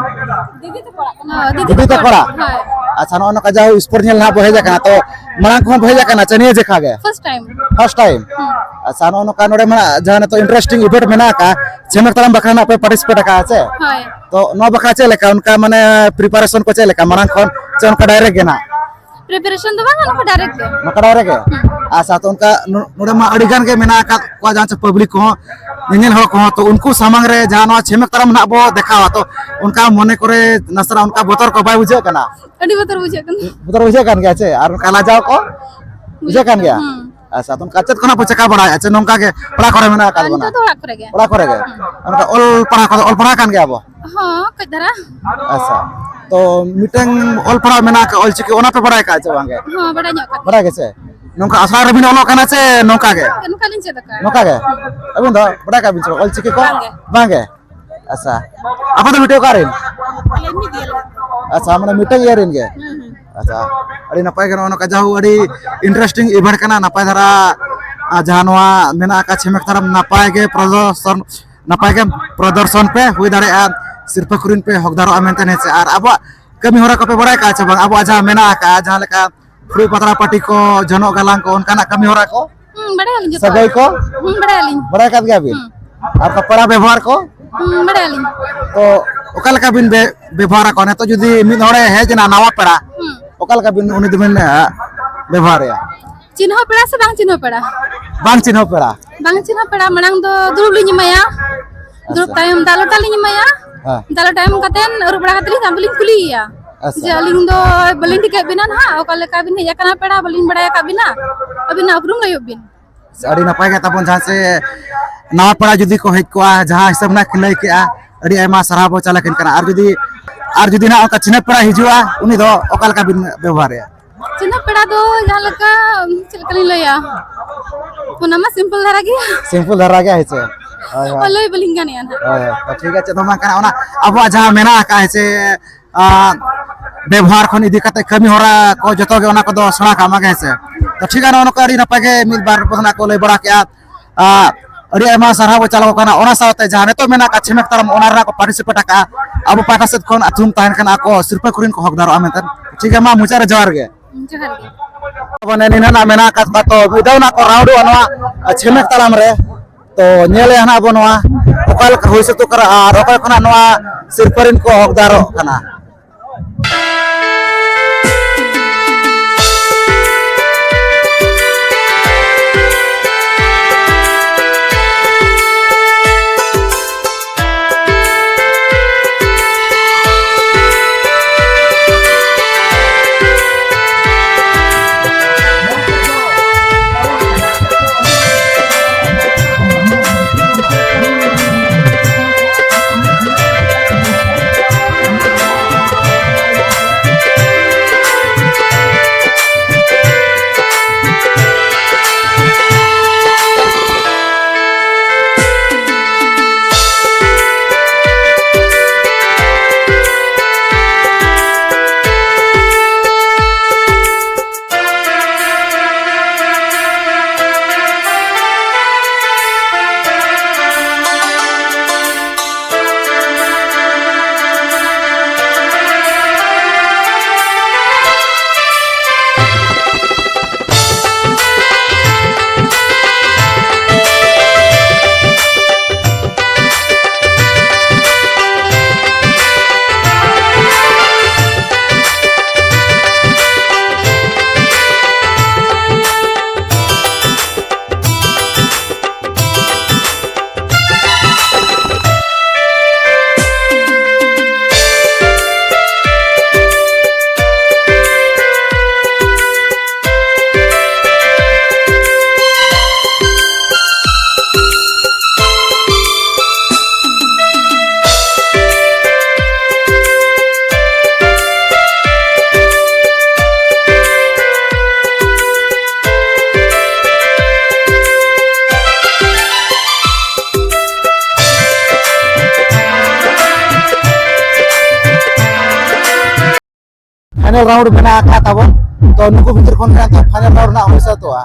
ᱫᱤᱫᱤ ᱛᱟᱠᱚ ᱚᱲᱟᱜ? ᱦᱳᱭ᱾ ᱟᱪᱪᱷᱟ, ᱱᱚᱜᱼᱚ ᱱᱚᱝᱠᱟ ᱡᱟᱦᱳ ᱥᱯᱳᱨᱴ ᱧᱮᱞ ᱱᱟᱦᱟᱜ ᱵᱚ ᱦᱮᱡ ᱟᱠᱟᱱᱟ, ᱛᱚ ᱢᱟᱲᱟᱝ ᱠᱚᱦᱚᱸ ᱵᱚ ᱦᱮᱡ ᱟᱠᱟᱱᱟ ᱪᱮ ᱱᱤᱭᱟᱹ ᱡᱮᱠᱷᱟ ᱜᱮ? First time. First time? ᱦᱩᱸ᱾ ᱟᱪᱪᱷᱟ, ᱱᱚᱜᱼᱚ ᱱᱚᱝᱠᱟ ᱱᱚᱰᱮ ᱢᱟ ᱡᱟᱦᱟᱸ ᱱᱤᱛᱚᱜ ᱤᱱᱴᱟᱨᱮᱥᱴᱤᱝ ᱤᱵᱷᱮᱱᱴ ᱢᱮᱱᱟᱜ ᱟᱠᱟᱫ, ᱪᱷᱮᱢᱮᱠ ᱛᱟᱲᱟᱢ ᱵᱟᱠᱷᱨᱟ ᱱᱟᱜ ᱯᱮ ᱯᱟᱨᱴᱤᱥᱤᱯᱮᱴ ᱟᱠᱟᱫᱼᱟ ᱪᱮ? ᱦᱳᱭ᱾ ᱛᱚ ᱱᱚᱣᱟ ᱵᱟᱠᱷᱨᱟ ᱪᱮᱫ ᱞᱮᱠᱟ ᱚᱱᱠᱟ ᱢᱟᱱᱮ ᱯᱨᱤᱯᱟᱨᱮᱥᱚᱱ ᱠᱚ ᱪᱮᱫ ᱞᱮᱠᱟ ᱢᱟᱲᱟᱝ ᱠᱷᱚᱱ, ᱪᱮ ᱚᱱᱠᱟ ᱰᱟᱭᱨᱮᱠᱴ ᱜᱮ ᱱᱟᱜ? ᱯᱨᱤᱯᱟᱨᱮᱥᱚᱱ ᱫᱚ ᱵᱟᱝ, ᱱᱚᱝᱠᱟ ᱰᱟᱭᱨᱮᱠᱴ ᱜᱮ᱾ ᱱᱚᱝᱠᱟ ᱰᱟᱭᱨᱮᱠᱴ ᱜᱮ? ᱦᱩᱸ᱾ ᱟᱪᱪᱷᱟ, ᱛᱚ ᱚᱱᱠᱟ ᱱᱚ-, ᱱᱚᱰᱮ ᱢᱟ ᱟᱹᱰᱤ ᱜᱟᱱ ᱜᱮ ᱢᱮᱱᱟᱜ ᱟᱠᱟᱫ ᱠᱚᱣᱟ, ᱡᱟᱦᱟᱸ ᱪᱮ ᱯᱟᱵᱽᱞᱤᱠ ᱠᱚᱦᱚᱸ, ᱧᱮᱧᱮᱞ ᱦᱚᱲ ᱠᱚᱦᱚᱸ, ᱛᱚ ᱩᱱᱠᱩ ᱥᱟᱢᱟᱝ ᱨᱮ ᱡᱟᱦᱟᱸ ᱱᱚᱣᱟ ᱪᱷᱮᱢᱮᱠ ᱛᱟᱲᱟᱢ ᱱᱟᱜ ᱵᱚ ᱫᱮᱠᱷᱟᱣᱟ, ᱛᱚ ᱚᱱᱠᱟ ᱢᱚᱱᱮ ᱠᱚᱨᱮ ᱱᱟᱥᱮᱱᱟᱜ ᱚᱱᱠᱟ ᱵᱚᱛᱚᱨ ᱠᱚ ᱵᱟᱭ ᱵᱩᱡᱷᱟᱹᱜ ᱠᱟᱱᱟ? ᱟᱹᱰᱤ ᱵᱚᱛᱚᱨ ᱵᱩᱡᱷᱟᱹᱜ ᱠᱟᱱᱟ᱾ ᱵᱚᱛᱚᱨ ᱵᱩᱡᱷᱟᱹᱜ ᱠᱟᱱ ᱜᱮᱭᱟ ᱪᱮ? ᱟᱨ ᱚᱱᱠᱟ ᱞᱟᱡᱟᱣ ᱠᱚ ᱵᱩᱡᱷᱟᱹᱜ ᱠᱟᱱ ᱜᱮᱭᱟ? ᱦᱩᱸ᱾ ᱟᱪᱪᱷᱟ, ᱛᱚ ᱚᱱᱠᱟ ᱪᱮᱫ ᱠᱚ ᱱᱟᱜ ᱯᱮ ᱪᱮᱠᱟ ᱵᱟᱲᱟᱭᱮᱫᱼᱟ ᱪᱮ ᱱᱚᱝᱠᱟ ᱜᱮ ᱚᱲᱟᱜ ᱠᱚᱨᱮ ᱢᱮᱱᱟᱜ ᱟᱠᱟᱫ ᱵᱚᱱᱟ? ᱱᱤᱛᱚᱜ ᱫᱚ ᱚᱲᱟᱜ ᱠᱚᱨᱮ ᱜᱮ᱾ ᱚᱲᱟᱜ ᱠᱚᱨᱮ ᱜᱮ? ᱦᱩᱸ᱾ ᱚᱱᱠᱟ ᱚᱞ ᱯᱟᱲᱦᱟᱣ ᱠᱚᱫᱚ ᱚᱞ ᱯᱟᱲᱦᱟᱣ ᱠᱟᱱ ᱜᱮᱭᱟ ᱵᱚ? ᱦᱚᱸ, ᱠᱟᱹᱡ ᱫᱷᱟᱨᱟ᱾ ᱟᱪᱪᱷᱟ, ᱛᱚ ᱢᱤᱫᱴᱟᱝ ᱚᱞ ᱯᱟᱲᱦᱟᱣ ᱢᱮᱱᱟᱜ ᱟᱠᱟᱫ ᱚᱞᱪᱤᱠᱤ, ᱚᱱᱟ ᱯᱮ ᱵᱟᱲᱟᱭ ᱟᱠᱟᱫ ᱪᱮ ᱵᱟᱝ ᱜᱮ? ᱦᱚᱸ, ᱵᱟᱲᱟᱭ ᱧᱚᱜ ᱠᱟᱫ᱾ ᱵᱟᱲᱟᱭ ᱜᱮ ᱪᱮ? ᱱᱚᱝᱠᱟ ᱟᱥᱲᱟ ᱨᱮᱵᱤᱱ ᱚᱞᱚᱜ ᱠᱟᱱᱟ ᱪᱮ ᱱᱚᱝᱠᱟ ᱜᱮ? ᱱᱚᱝᱠᱟ ᱞᱤᱧ ᱪᱮᱫ ᱟᱠᱟᱫ᱾ ᱱᱚᱝᱠᱟ ᱜᱮ? ᱟᱹᱵᱤᱱ ᱫᱚ ᱵᱟᱲᱟᱭ ᱠᱟᱜ ᱵᱤᱱ ᱪᱮ ᱵᱟᱝ ᱚᱞᱪᱤᱠᱤ ᱠᱚ? ᱵᱟᱝ ᱜᱮ᱾ ᱵᱟᱝ ᱜᱮ? ᱟᱪᱪᱷᱟ, ᱟᱯᱮ ᱫᱚ ᱵᱤᱴᱤ ᱚᱠᱟ ᱨᱮᱱ? ᱟᱞᱮ ᱢᱤᱫ ᱜᱮᱭᱟᱞᱮ᱾ ᱟᱪᱪᱷᱟ, ᱢᱟᱱᱮ ᱢᱤᱫᱴᱟᱝ ᱤᱭᱟᱹ ᱨᱮᱱ ᱜᱮ? ᱦᱩᱸ, ᱦᱩᱸ᱾ ᱟᱪᱪᱷᱟ, ᱟᱹᱰᱤ ᱱᱟᱯᱟᱭ ᱜᱮ ᱱᱚᱜᱼᱚ ᱱᱚᱝᱠᱟ ᱡᱟᱦᱳ ᱟᱹᱰᱤ ᱤᱱᱴᱟᱨᱮᱥᱴᱤᱝ ᱤᱵᱷᱮᱱᱴ ᱠᱟᱱᱟ, ᱱᱟᱯᱟᱭ ᱫᱷᱟᱨᱟ, ᱟᱨ ᱡᱟᱦᱟᱸ ᱱᱚᱣᱟ ᱢᱮᱱᱟᱜ ᱟᱠᱟᱫ ᱪᱷᱮᱢᱮᱠ ᱛᱟᱲᱟᱢ ᱱᱟᱯᱟᱭ ᱜᱮ ᱯᱨᱚᱫᱚᱨᱥᱚᱱ, ᱱᱟᱯᱟᱭ ᱜᱮ ᱯᱨᱚᱫᱚᱨᱥᱚᱱ ᱯᱮ, ᱦᱩᱭ ᱫᱟᱲᱮᱭᱟᱜᱼᱟ ᱥᱤᱨᱯᱟᱹ ᱠᱚᱨᱮᱱ ᱯᱮ ᱦᱚᱠᱫᱟᱨᱚᱜᱼᱟ ᱢᱮᱱᱛᱮ, ᱦᱮᱸ ᱥᱮ? ᱟᱨ ᱟᱵᱚᱣᱟᱜ ᱠᱟᱹᱢᱤ ᱦᱚᱨᱟ ᱠᱚᱯᱮ ᱵᱟᱲᱟᱭ ᱠᱟᱜᱼᱟ ᱪᱮ ᱵᱟᱝ? ᱟᱵᱚᱣᱟᱜ ᱡᱟᱦᱟᱸ ᱢᱮᱱᱟᱜ ᱟᱠᱟᱫ, ᱡᱟᱦᱟᱸ ᱞᱮᱠᱟ ᱯᱷᱩᱲᱩᱜ ᱯᱟᱛᱲᱟ ᱯᱟᱹᱴᱤ ᱠᱚ, ᱡᱚᱱᱚᱜ ᱜᱟᱞᱟᱝ ᱠᱚ, ᱚᱱᱠᱟᱱᱟᱜ ᱠᱟᱹᱢᱤ ᱦᱚᱨᱟ ᱠᱚ? ᱦᱩᱸ, ᱵᱟᱲᱟᱭᱟᱞᱤᱧ ᱡᱚᱛᱚ᱾ ᱥᱟᱹᱜᱟᱹᱭ ᱠᱚ? ᱦᱩᱸ, ᱵᱟᱲᱟᱭᱟᱞᱤᱧ᱾ ᱵᱟᱲᱟᱭ ᱠᱟᱫ ᱜᱮᱭᱟ ᱵᱤᱱ? ᱦᱩᱸ᱾ ᱟᱨ ᱚᱱᱠᱟ ᱯᱮᱲᱟ ᱵᱮᱵᱚᱦᱟᱨ ᱠᱚ? ᱦᱩᱸ, ᱵᱟᱲᱟᱭᱟᱞᱤᱧ᱾ ᱛᱚ ᱚᱠᱟ ᱞᱮᱠᱟ ᱵᱤᱱ ᱵᱮ-, ᱵᱮᱵᱚᱦᱟᱨ ᱟᱠᱚᱣᱟ? ᱱᱤᱛᱚᱜ ᱡᱩᱫᱤ ᱢᱤᱫ ᱦᱚᱲᱮ ᱦᱮᱡ ᱮᱱᱟ ᱱᱟᱣᱟ ᱯᱮᱲᱟ, ᱦᱩᱸ᱾ ᱚᱠᱟ ᱞᱮᱠᱟ ᱵᱤᱱ ᱩᱱᱤ ᱫᱚᱵᱤᱱ, ᱮ, ᱵᱮᱵᱚᱦᱟᱨᱮᱭᱟ? ᱪᱤᱱᱦᱟᱹᱣ ᱯᱮᱲᱟ ᱥᱮ ᱵᱟᱝ ᱪᱤᱱᱦᱟᱹᱣ ᱯᱮᱲᱟ? ᱵᱟᱝ ᱪᱤᱱᱦᱟᱹᱣ ᱯᱮᱲᱟ᱾ ᱵᱟᱝ ᱪᱤᱱᱦᱟᱹᱣ ᱯᱮᱲᱟ, ᱢᱟᱲᱟᱝ ᱫᱚ ᱫᱩᱲᱩᱵ ᱞᱤᱧ ᱮᱢᱟᱭᱟ᱾ ᱫᱩᱲᱩᱵ ᱟᱪᱪᱷᱟ᱾ ᱛᱟᱭᱚᱢ ᱫᱟᱜ ᱞᱚᱴᱟ ᱞᱤᱧ ᱮᱢᱟᱭᱟ᱾ ᱦᱮᱸ᱾ ᱫᱟᱜ ᱞᱚᱴᱟ ᱮᱢ ᱠᱟᱛᱮ ᱟᱹᱨᱩᱵ ᱵᱟᱲᱟ ᱠᱟᱛᱮ ᱞᱤᱧ, ᱛᱟᱭᱚᱢ ᱫᱚᱞᱤᱧ ᱠᱩᱞᱤᱭᱮᱭᱟ᱾ ᱟᱪᱪᱷᱟ᱾ ᱡᱮ ᱟᱹᱞᱤᱧ ᱫᱚ ᱵᱟᱹᱞᱤᱧ ᱴᱷᱤᱠᱟᱹᱭᱮᱫ ᱵᱤᱱᱟ ᱱᱟᱦᱟᱜ, ᱚᱠᱟ ᱞᱮᱠᱟ ᱵᱤᱱ ᱦᱮᱡ ᱟᱠᱟᱱᱟ ᱯᱮᱲᱟ, ᱵᱟᱹᱞᱤᱧ ᱵᱟᱲᱟᱭ ᱟᱠᱟᱫ ᱵᱤᱱᱟ, ᱟᱹᱵᱤᱱᱟᱜ ᱩᱯᱨᱩᱢ ᱞᱟᱹᱭᱚᱜ ᱵᱤᱱ᱾ ᱟᱹᱰᱤ ᱱᱟᱯᱟᱭ ᱜᱮ ᱛᱟᱵᱚᱱ, ᱡᱟᱦᱟᱸ ᱥᱮ ᱱᱟᱣᱟ ᱯᱮᱲᱟ ᱡᱩᱫᱤ ᱠᱚ ᱦᱮᱡ ᱠᱚᱜᱼᱟ, ᱡᱟᱦᱟᱸ ᱦᱤᱥᱟᱹᱵ ᱱᱟᱜ ᱠᱤᱱ ᱞᱟᱹᱭ ᱠᱮᱜᱼᱟ, ᱟᱹᱰᱤ ᱟᱭᱢᱟ ᱥᱟᱨᱦᱟᱣ ᱵᱚ ᱪᱟᱞ ᱟᱹᱠᱤᱱ ᱠᱟᱱᱟ᱾ ᱟᱨ ᱡᱩᱫᱤ, ᱟᱨ ᱡᱩᱫᱤ ᱱᱟᱜ ᱚᱱᱠᱟ ᱪᱤᱱᱦᱟᱹ ᱯᱮᱲᱟ ᱦᱤᱡᱩᱜᱼᱟ, ᱩᱱᱤ ᱫᱚ ᱚᱠᱟ ᱞᱮᱠᱟ ᱵᱤᱱ ᱵᱮᱵᱚᱦᱟᱨᱮᱭᱟ? ᱪᱮᱫᱟᱜ ᱯᱮᱲᱟ ᱫᱚ ᱡᱟᱦᱟᱸ ᱞᱮᱠᱟ, ᱪᱮᱫ ᱞᱮᱠᱟ ᱞᱤᱧ ᱞᱟᱹᱭᱟ, ᱚᱱᱟ ᱢᱟ ᱥᱤᱢᱯᱚᱞ ᱫᱷᱟᱨᱟ ᱜᱮ᱾ ᱥᱤᱢᱯᱚᱞ ᱫᱷᱟᱨᱟ ᱜᱮ, ᱦᱮᱸ ᱥᱮ? ᱦᱳᱭ, ᱦᱳᱭ᱾ ᱞᱟᱹᱭ ᱵᱟᱹᱞᱤᱧ ᱜᱟᱱᱮᱜᱼᱟ ᱱᱟᱦᱟᱜ᱾ ᱦᱳᱭ, ᱦᱳᱭ᱾ ᱛᱚ ᱴᱷᱤᱠ ᱟᱪᱷᱮ, ᱫᱚ ᱵᱟᱝ ᱠᱟᱱᱟ, ᱚᱱᱟ ᱟᱵᱚᱣᱟᱜ ᱡᱟᱦᱟᱸ ᱢᱮᱱᱟᱜ ᱟᱠᱟᱫ, ᱦᱮᱸ ᱥᱮ, ᱟᱸ, ᱵᱮᱵᱚᱦᱟᱨ ᱠᱷᱚᱱ ᱤᱫᱤ ᱠᱟᱛᱮ ᱠᱟᱹᱢᱤ ᱦᱚᱨᱟ ᱠᱚ ᱡᱚᱛᱚ ᱜᱮ ᱚᱱᱟ ᱠᱚᱫᱚ ᱥᱮᱬᱟ ᱠᱟᱜ ᱢᱟ ᱜᱮ, ᱦᱮᱸ ᱥᱮ? ᱛᱚ ᱴᱷᱤᱠ ᱜᱮᱭᱟ, ᱱᱚᱜᱼᱚ ᱱᱚᱝᱠᱟ ᱟᱹᱰᱤ ᱱᱟᱯᱟᱭ ᱜᱮ ᱢᱤᱫ ᱵᱟᱨ ᱯᱚᱥᱱᱟ ᱠᱚ ᱞᱟᱹᱭ ᱵᱟᱲᱟ ᱠᱮᱜᱼᱟ᱾ ᱟᱸ, ᱟᱹᱰᱤ ᱟᱭᱢᱟ ᱥᱟᱨᱦᱟᱣ ᱵᱚ ᱪᱟᱞ ᱟᱠᱚ ᱠᱟᱱᱟ᱾ ᱚᱱᱟ ᱥᱟᱶᱛᱮ ᱡᱟᱦᱟᱸ ᱱᱤᱛᱚᱜ ᱢᱮᱱᱟᱜ ᱟᱠᱟᱫ ᱪᱷᱮᱢᱮᱠ ᱛᱟᱲᱟᱢ, ᱚᱱᱟ ᱨᱮᱱᱟᱜ ᱠᱚ participate ᱟᱠᱟᱫᱼᱟ, ᱟᱵᱚ ᱯᱟᱦᱴᱟ ᱥᱮᱫ ᱠᱷᱚᱱ ᱟᱹᱛᱷᱨᱩᱢ ᱛᱟᱦᱮᱱ ᱠᱟᱱᱟ, ᱟᱠᱚ ᱥᱤᱨᱯᱟᱹ ᱠᱚᱨᱮᱱ ᱠᱚ ᱦᱚᱠᱫᱟᱨᱚᱜᱼᱟ ᱢᱮᱱᱛᱮ᱾ ᱴᱷᱤᱠ ᱜᱮᱭᱟ, ᱢᱟ ᱢᱩᱪᱟᱹᱫ ᱨᱮ ᱡᱚᱦᱟᱨ ᱜᱮ᱾ ᱡᱚᱦᱟᱨ ᱜᱮ᱾ ᱢᱟᱱᱮ ᱱᱤᱱᱟᱹᱜ ᱢᱮᱱᱟᱜ ᱟᱠᱟᱫ ᱠᱚᱣᱟ, ᱛᱚ ᱢᱤᱫ ᱫᱷᱟᱣ ᱱᱟᱜ ᱠᱚ ᱨᱟᱣᱩᱱᱰᱚᱜᱼᱟ ᱱᱚᱣᱟ ᱪᱷᱮᱢᱮᱠ ᱛᱟᱲᱟᱢ ᱨᱮ᱾ ᱛᱚ ᱧᱮᱞᱮᱜᱼᱟ ᱱᱟᱜ ᱵᱚ ᱱᱚᱣᱟ ᱚᱠᱟ ᱞᱮᱠᱟ ᱦᱩᱭ ᱥᱟᱹᱛᱚᱜ ᱠᱟᱱᱟ ᱟᱨ ᱚᱠᱚᱭ ᱠᱷᱚᱱᱟᱜ ᱱᱚᱣᱟ ᱥᱤᱨᱯᱟᱹ ᱨᱮᱱ ᱠᱚ ᱦᱚᱠᱫᱟᱨᱚᱜ ᱠᱟᱱᱟ᱾ ᱯᱷᱟᱭᱱᱟᱞ ᱨᱟᱣᱩᱱᱰ ᱢᱮᱱᱟᱜ ᱟᱠᱟᱫ ᱛᱟᱵᱚᱱ᱾ ᱛᱚ ᱱᱩᱠᱩ ᱵᱷᱤᱛᱤᱨ ᱠᱷᱚᱱ ᱜᱮ ᱱᱤᱛᱚᱜ ᱯᱷᱟᱭᱱᱟᱞ ᱨᱟᱣᱩᱱᱰ ᱨᱮᱱᱟᱜ ᱦᱩᱭ ᱥᱟᱹᱛᱚᱜᱼᱟ᱾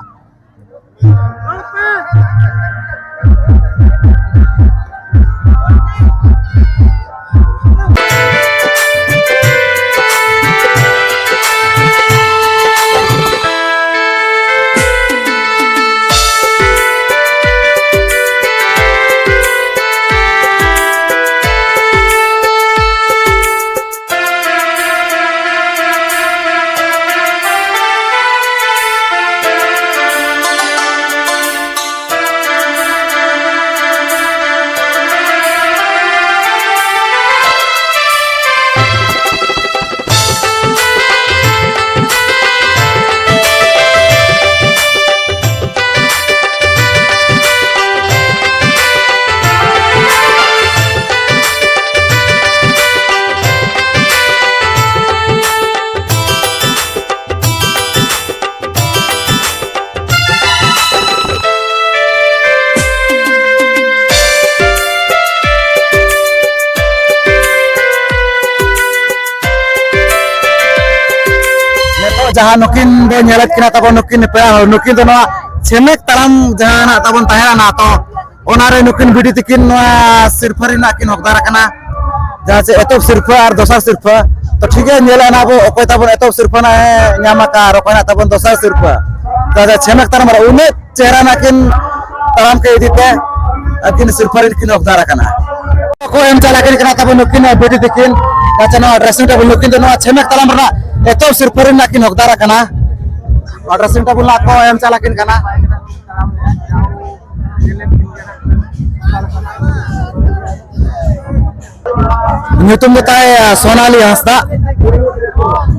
ᱱᱤᱛᱚᱜ ᱡᱟᱦᱟᱸ ᱱᱩᱠᱤᱱ ᱵᱚ ᱧᱮᱞᱮᱫ ᱠᱤᱱᱟ ᱛᱟᱵᱚ, ᱱᱩᱠᱤᱱ ᱯᱮᱲᱟ ᱦᱚᱲ, ᱱᱩᱠᱤᱱ ᱫᱚ ᱱᱚᱣᱟ ᱪᱷᱮᱢᱮᱠ ᱛᱟᱲᱟᱢ ᱡᱟᱦᱟᱸ ᱱᱟᱜ ᱛᱟᱵᱚᱱ ᱛᱟᱦᱮᱸ ᱞᱮᱱᱟ, ᱛᱚ ᱚᱱᱟᱨᱮ ᱱᱩᱠᱤᱱ ᱵᱤᱴᱤ ᱛᱤᱠᱤᱱ ᱱᱚᱣᱟ ᱥᱤᱨᱯᱷᱟᱹ ᱨᱮᱱᱟᱜ ᱠᱤᱱ ᱦᱚᱠᱫᱟᱨ ᱟᱠᱟᱱᱟ, ᱡᱟᱦᱟᱸ ᱪᱮ ᱮᱛᱚᱦᱚᱵ ᱥᱤᱨᱯᱷᱟᱹ ᱟᱨ ᱫᱚᱥᱟᱨ ᱥᱤᱨᱯᱷᱟᱹ᱾ ᱛᱚ ᱴᱷᱤᱠ ᱜᱮᱭᱟ, ᱧᱮᱞᱟ ᱱᱟᱵᱚ ᱚᱠᱚᱭ ᱛᱟᱵᱚᱱ ᱮᱛᱚᱦᱚᱵ ᱥᱤᱨᱯᱷᱟᱹ ᱱᱟᱜ ᱮ ᱧᱟᱢ ᱟᱠᱟᱫ ᱟᱨ ᱚᱠᱚᱭ ᱱᱟᱜ ᱛᱟᱵᱚᱱ ᱫᱚᱥᱟᱨ ᱥᱤᱨᱯᱷᱟᱹ᱾ ᱡᱟᱦᱟᱸ ᱪᱷᱮᱢᱮᱠ ᱛᱟᱲᱟᱢ ᱨᱮ ᱩᱱᱟᱹᱜ ᱪᱮᱦᱨᱟ ᱱᱟᱜ ᱠᱤᱱ ᱛᱟᱲᱟᱢ ᱠᱮᱫ ᱤᱫᱤ ᱛᱮ ᱟᱹᱠᱤᱱ ᱥᱤᱨᱯᱷᱟᱹ ᱨᱮ ᱠᱤᱱ ᱦᱚᱠᱫᱟᱨ ᱟᱠᱟᱱᱟ᱾ ᱠᱚ ᱮᱢ ᱪᱟᱞ ᱟᱹᱠᱤᱱ ᱠᱟᱱᱟ ᱛᱟᱵᱚᱱ ᱱᱩᱠᱤᱱ ᱵᱤᱴᱤ ᱛᱤᱠᱤᱱ᱾ ᱟᱪᱪᱷᱟ, ᱱᱚᱣᱟ ᱰᱨᱮᱥᱤᱝ ᱴᱮᱵᱩᱞ, ᱱᱩᱠᱤᱱ ᱫᱚ ᱱᱚᱣᱟ ᱪᱷᱮᱢᱮᱠ ᱛᱟᱲᱟᱢ ᱨᱮᱱᱟᱜ ᱮᱛᱚᱦᱚᱵ ᱥᱤᱨᱯᱷᱟᱹ ᱨᱮᱱᱟᱜ ᱠᱤᱱ ᱦᱚᱠᱫᱟᱨ ᱟᱠᱟᱱᱟ᱾ ᱱᱚᱣᱟ ᱰᱨᱮᱥᱤᱝ ᱴᱮᱵᱩᱞ ᱱᱟᱜ ᱠᱚ ᱮᱢ ᱪᱟᱞ ᱟᱹᱠᱤᱱ ᱠᱟᱱᱟ᱾ ᱧᱩᱛᱩᱢ ᱫᱚ ᱛᱟᱭ, ᱟ, ᱥᱳᱱᱟᱞᱤ ᱦᱟᱸᱥᱫᱟ᱾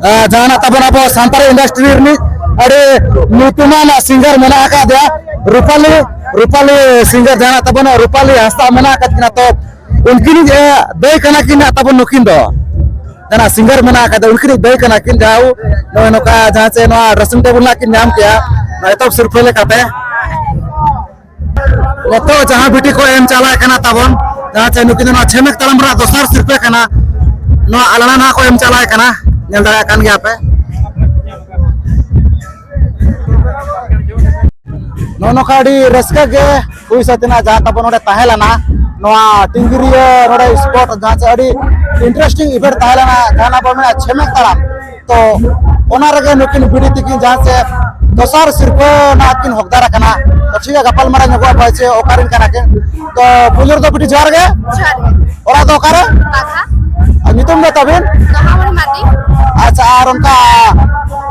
ᱟ, ᱡᱟᱦᱟᱸ ᱱᱟᱜ ᱛᱟᱵᱚᱱ ᱟᱵᱚ ᱥᱟᱱᱛᱟᱲ ᱤᱱᱰᱟᱥᱴᱨᱤ ᱨᱤᱱᱤᱡ ᱟᱹᱰᱤ ᱧᱩᱛᱩᱢᱟᱱ ᱥᱤᱝᱜᱟᱨ ᱢᱮᱱᱟᱜ ᱟᱠᱟᱫᱮᱭᱟ, ᱨᱩᱯᱟᱞᱤ, ᱨᱩᱯᱟᱞᱤ ᱥᱤᱝᱜᱟᱨ ᱡᱟᱦᱟᱸ ᱱᱟᱜ ᱛᱟᱵᱚᱱ ᱨᱩᱯᱟᱞᱤ ᱦᱟᱸᱥᱫᱟ ᱢᱮᱱᱟᱜ ᱟᱠᱟᱫ ᱠᱤᱱᱟ᱾ ᱛᱚ ᱩᱱᱠᱤᱱᱤᱡ, ᱮ, ᱫᱟᱹᱭ ᱠᱟᱱᱟ ᱠᱤᱱ ᱱᱟᱜ ᱛᱟᱵᱚᱱ ᱱᱩᱠᱤᱱ ᱫᱚ᱾ ᱡᱟᱦᱟᱸ ᱥᱤᱝᱜᱟᱨ ᱢᱮᱱᱟᱜ ᱟᱠᱟᱫᱟ, ᱩᱱᱠᱤᱱᱤᱡ ᱫᱟᱹᱭ ᱠᱟᱱᱟ ᱠᱤᱱ, ᱡᱟᱦᱟᱸ ᱱᱚᱜᱼᱚᱭ ᱱᱚᱝᱠᱟ ᱡᱟᱦᱟᱸ ᱪᱮ ᱱᱚᱣᱟ ᱰᱨᱮᱥᱤᱝ ᱴᱮᱵᱩᱞ ᱱᱟᱜ ᱠᱤᱱ ᱧᱟᱢ ᱠᱮᱜᱼᱟ, ᱱᱚᱣᱟ ᱮᱛᱚᱦᱚᱵ ᱥᱤᱨᱯᱷᱟᱹ ᱞᱮᱠᱟᱛᱮ᱾ ᱱᱤᱛᱚᱜ ᱡᱟᱦᱟᱸ ᱵᱤᱴᱤ ᱠᱚ ᱮᱢ ᱪᱟᱞᱟᱭ ᱠᱟᱱᱟ ᱛᱟᱵᱚᱱ, ᱡᱟᱦᱟᱸ ᱪᱮ ᱱᱩᱠᱤᱱ ᱫᱚ ᱱᱚᱣᱟ ᱪᱷᱮᱢᱮᱠ ᱛᱟᱲᱟᱢ ᱨᱮᱱᱟᱜ ᱫᱚᱥᱟᱨ ᱥᱤᱨᱯᱷᱟᱹ ᱠᱟᱱᱟ, ᱱᱚᱣᱟ ᱟᱞᱟᱱᱟ ᱱᱟᱜ ᱠᱚ ᱮᱢ ᱪᱟᱞᱟᱭ ᱠᱟᱱᱟ᱾ ᱧᱮᱞ ᱫᱟᱲᱮᱭᱟᱜ ᱠᱟᱱ ᱜᱮᱭᱟ ᱯᱮ᱾ ᱱᱚᱜᱼᱚ ᱱᱚᱝᱠᱟ ᱟᱹᱰᱤ ᱨᱟᱹᱥᱠᱟᱹ ᱜᱮ ᱦᱩᱭ ᱥᱟᱹᱛ ᱮᱱᱟ, ᱡᱟᱦᱟᱸ ᱛᱟᱵᱚ ᱱᱚᱰᱮ ᱛᱟᱦᱮᱸ ᱞᱮᱱᱟ, ᱱᱚᱣᱟ ᱴᱤᱝᱜᱤᱨᱤᱭᱟᱹ ᱱᱚᱰᱮ sport, ᱡᱟᱦᱟᱸ ᱪᱮ ᱟᱹᱰᱤ interesting event ᱛᱟᱦᱮᱸ ᱞᱮᱱᱟ, ᱡᱟᱦᱟᱸ ᱱᱟᱜ ᱵᱚᱱ ᱢᱮᱱᱟ ᱪᱷᱮᱢᱮᱠ ᱛᱟᱲᱟᱢ᱾ ᱛᱚ ᱚᱱᱟ ᱨᱮᱜᱮ ᱱᱩᱠᱤᱱ ᱵᱤᱴᱤ ᱛᱤᱠᱤᱱ ᱡᱟᱦᱟᱸ ᱪᱮ ᱫᱚᱥᱟᱨ ᱥᱤᱨᱯᱟᱹ ᱱᱟᱜ ᱠᱤᱱ ᱦᱚᱠᱫᱟᱨ ᱟᱠᱟᱱᱟ᱾ ᱛᱚ ᱴᱷᱤᱠ ᱜᱮᱭᱟ, ᱜᱟᱯᱟᱞ ᱢᱟᱨᱟᱣ ᱧᱚᱜᱚᱜᱼᱟ ᱯᱟᱪᱮ ᱚᱠᱟᱨᱮᱱ ᱠᱟᱱᱟ ᱠᱤᱱ᱾ ᱛᱚ ᱯᱩᱭᱞᱩ ᱨᱮᱫᱚ ᱵᱤᱴᱤ ᱡᱚᱦᱟᱨ ᱜᱮ᱾ ᱡᱚᱦᱟᱨ ᱜᱮ᱾ ᱚᱲᱟᱜ ᱫᱚ ᱚᱠᱟᱨᱮ? ᱵᱟᱜᱷᱟ᱾ ᱟᱨ ᱧᱩᱛᱩᱢ ᱫᱚ ᱛᱟᱵᱤᱱ? ᱫᱚᱦᱟᱢᱚᱱᱤ ᱢᱟᱨᱰᱤ᱾ ᱟᱪᱪᱷᱟ, ᱟᱨ ᱚᱱᱠᱟ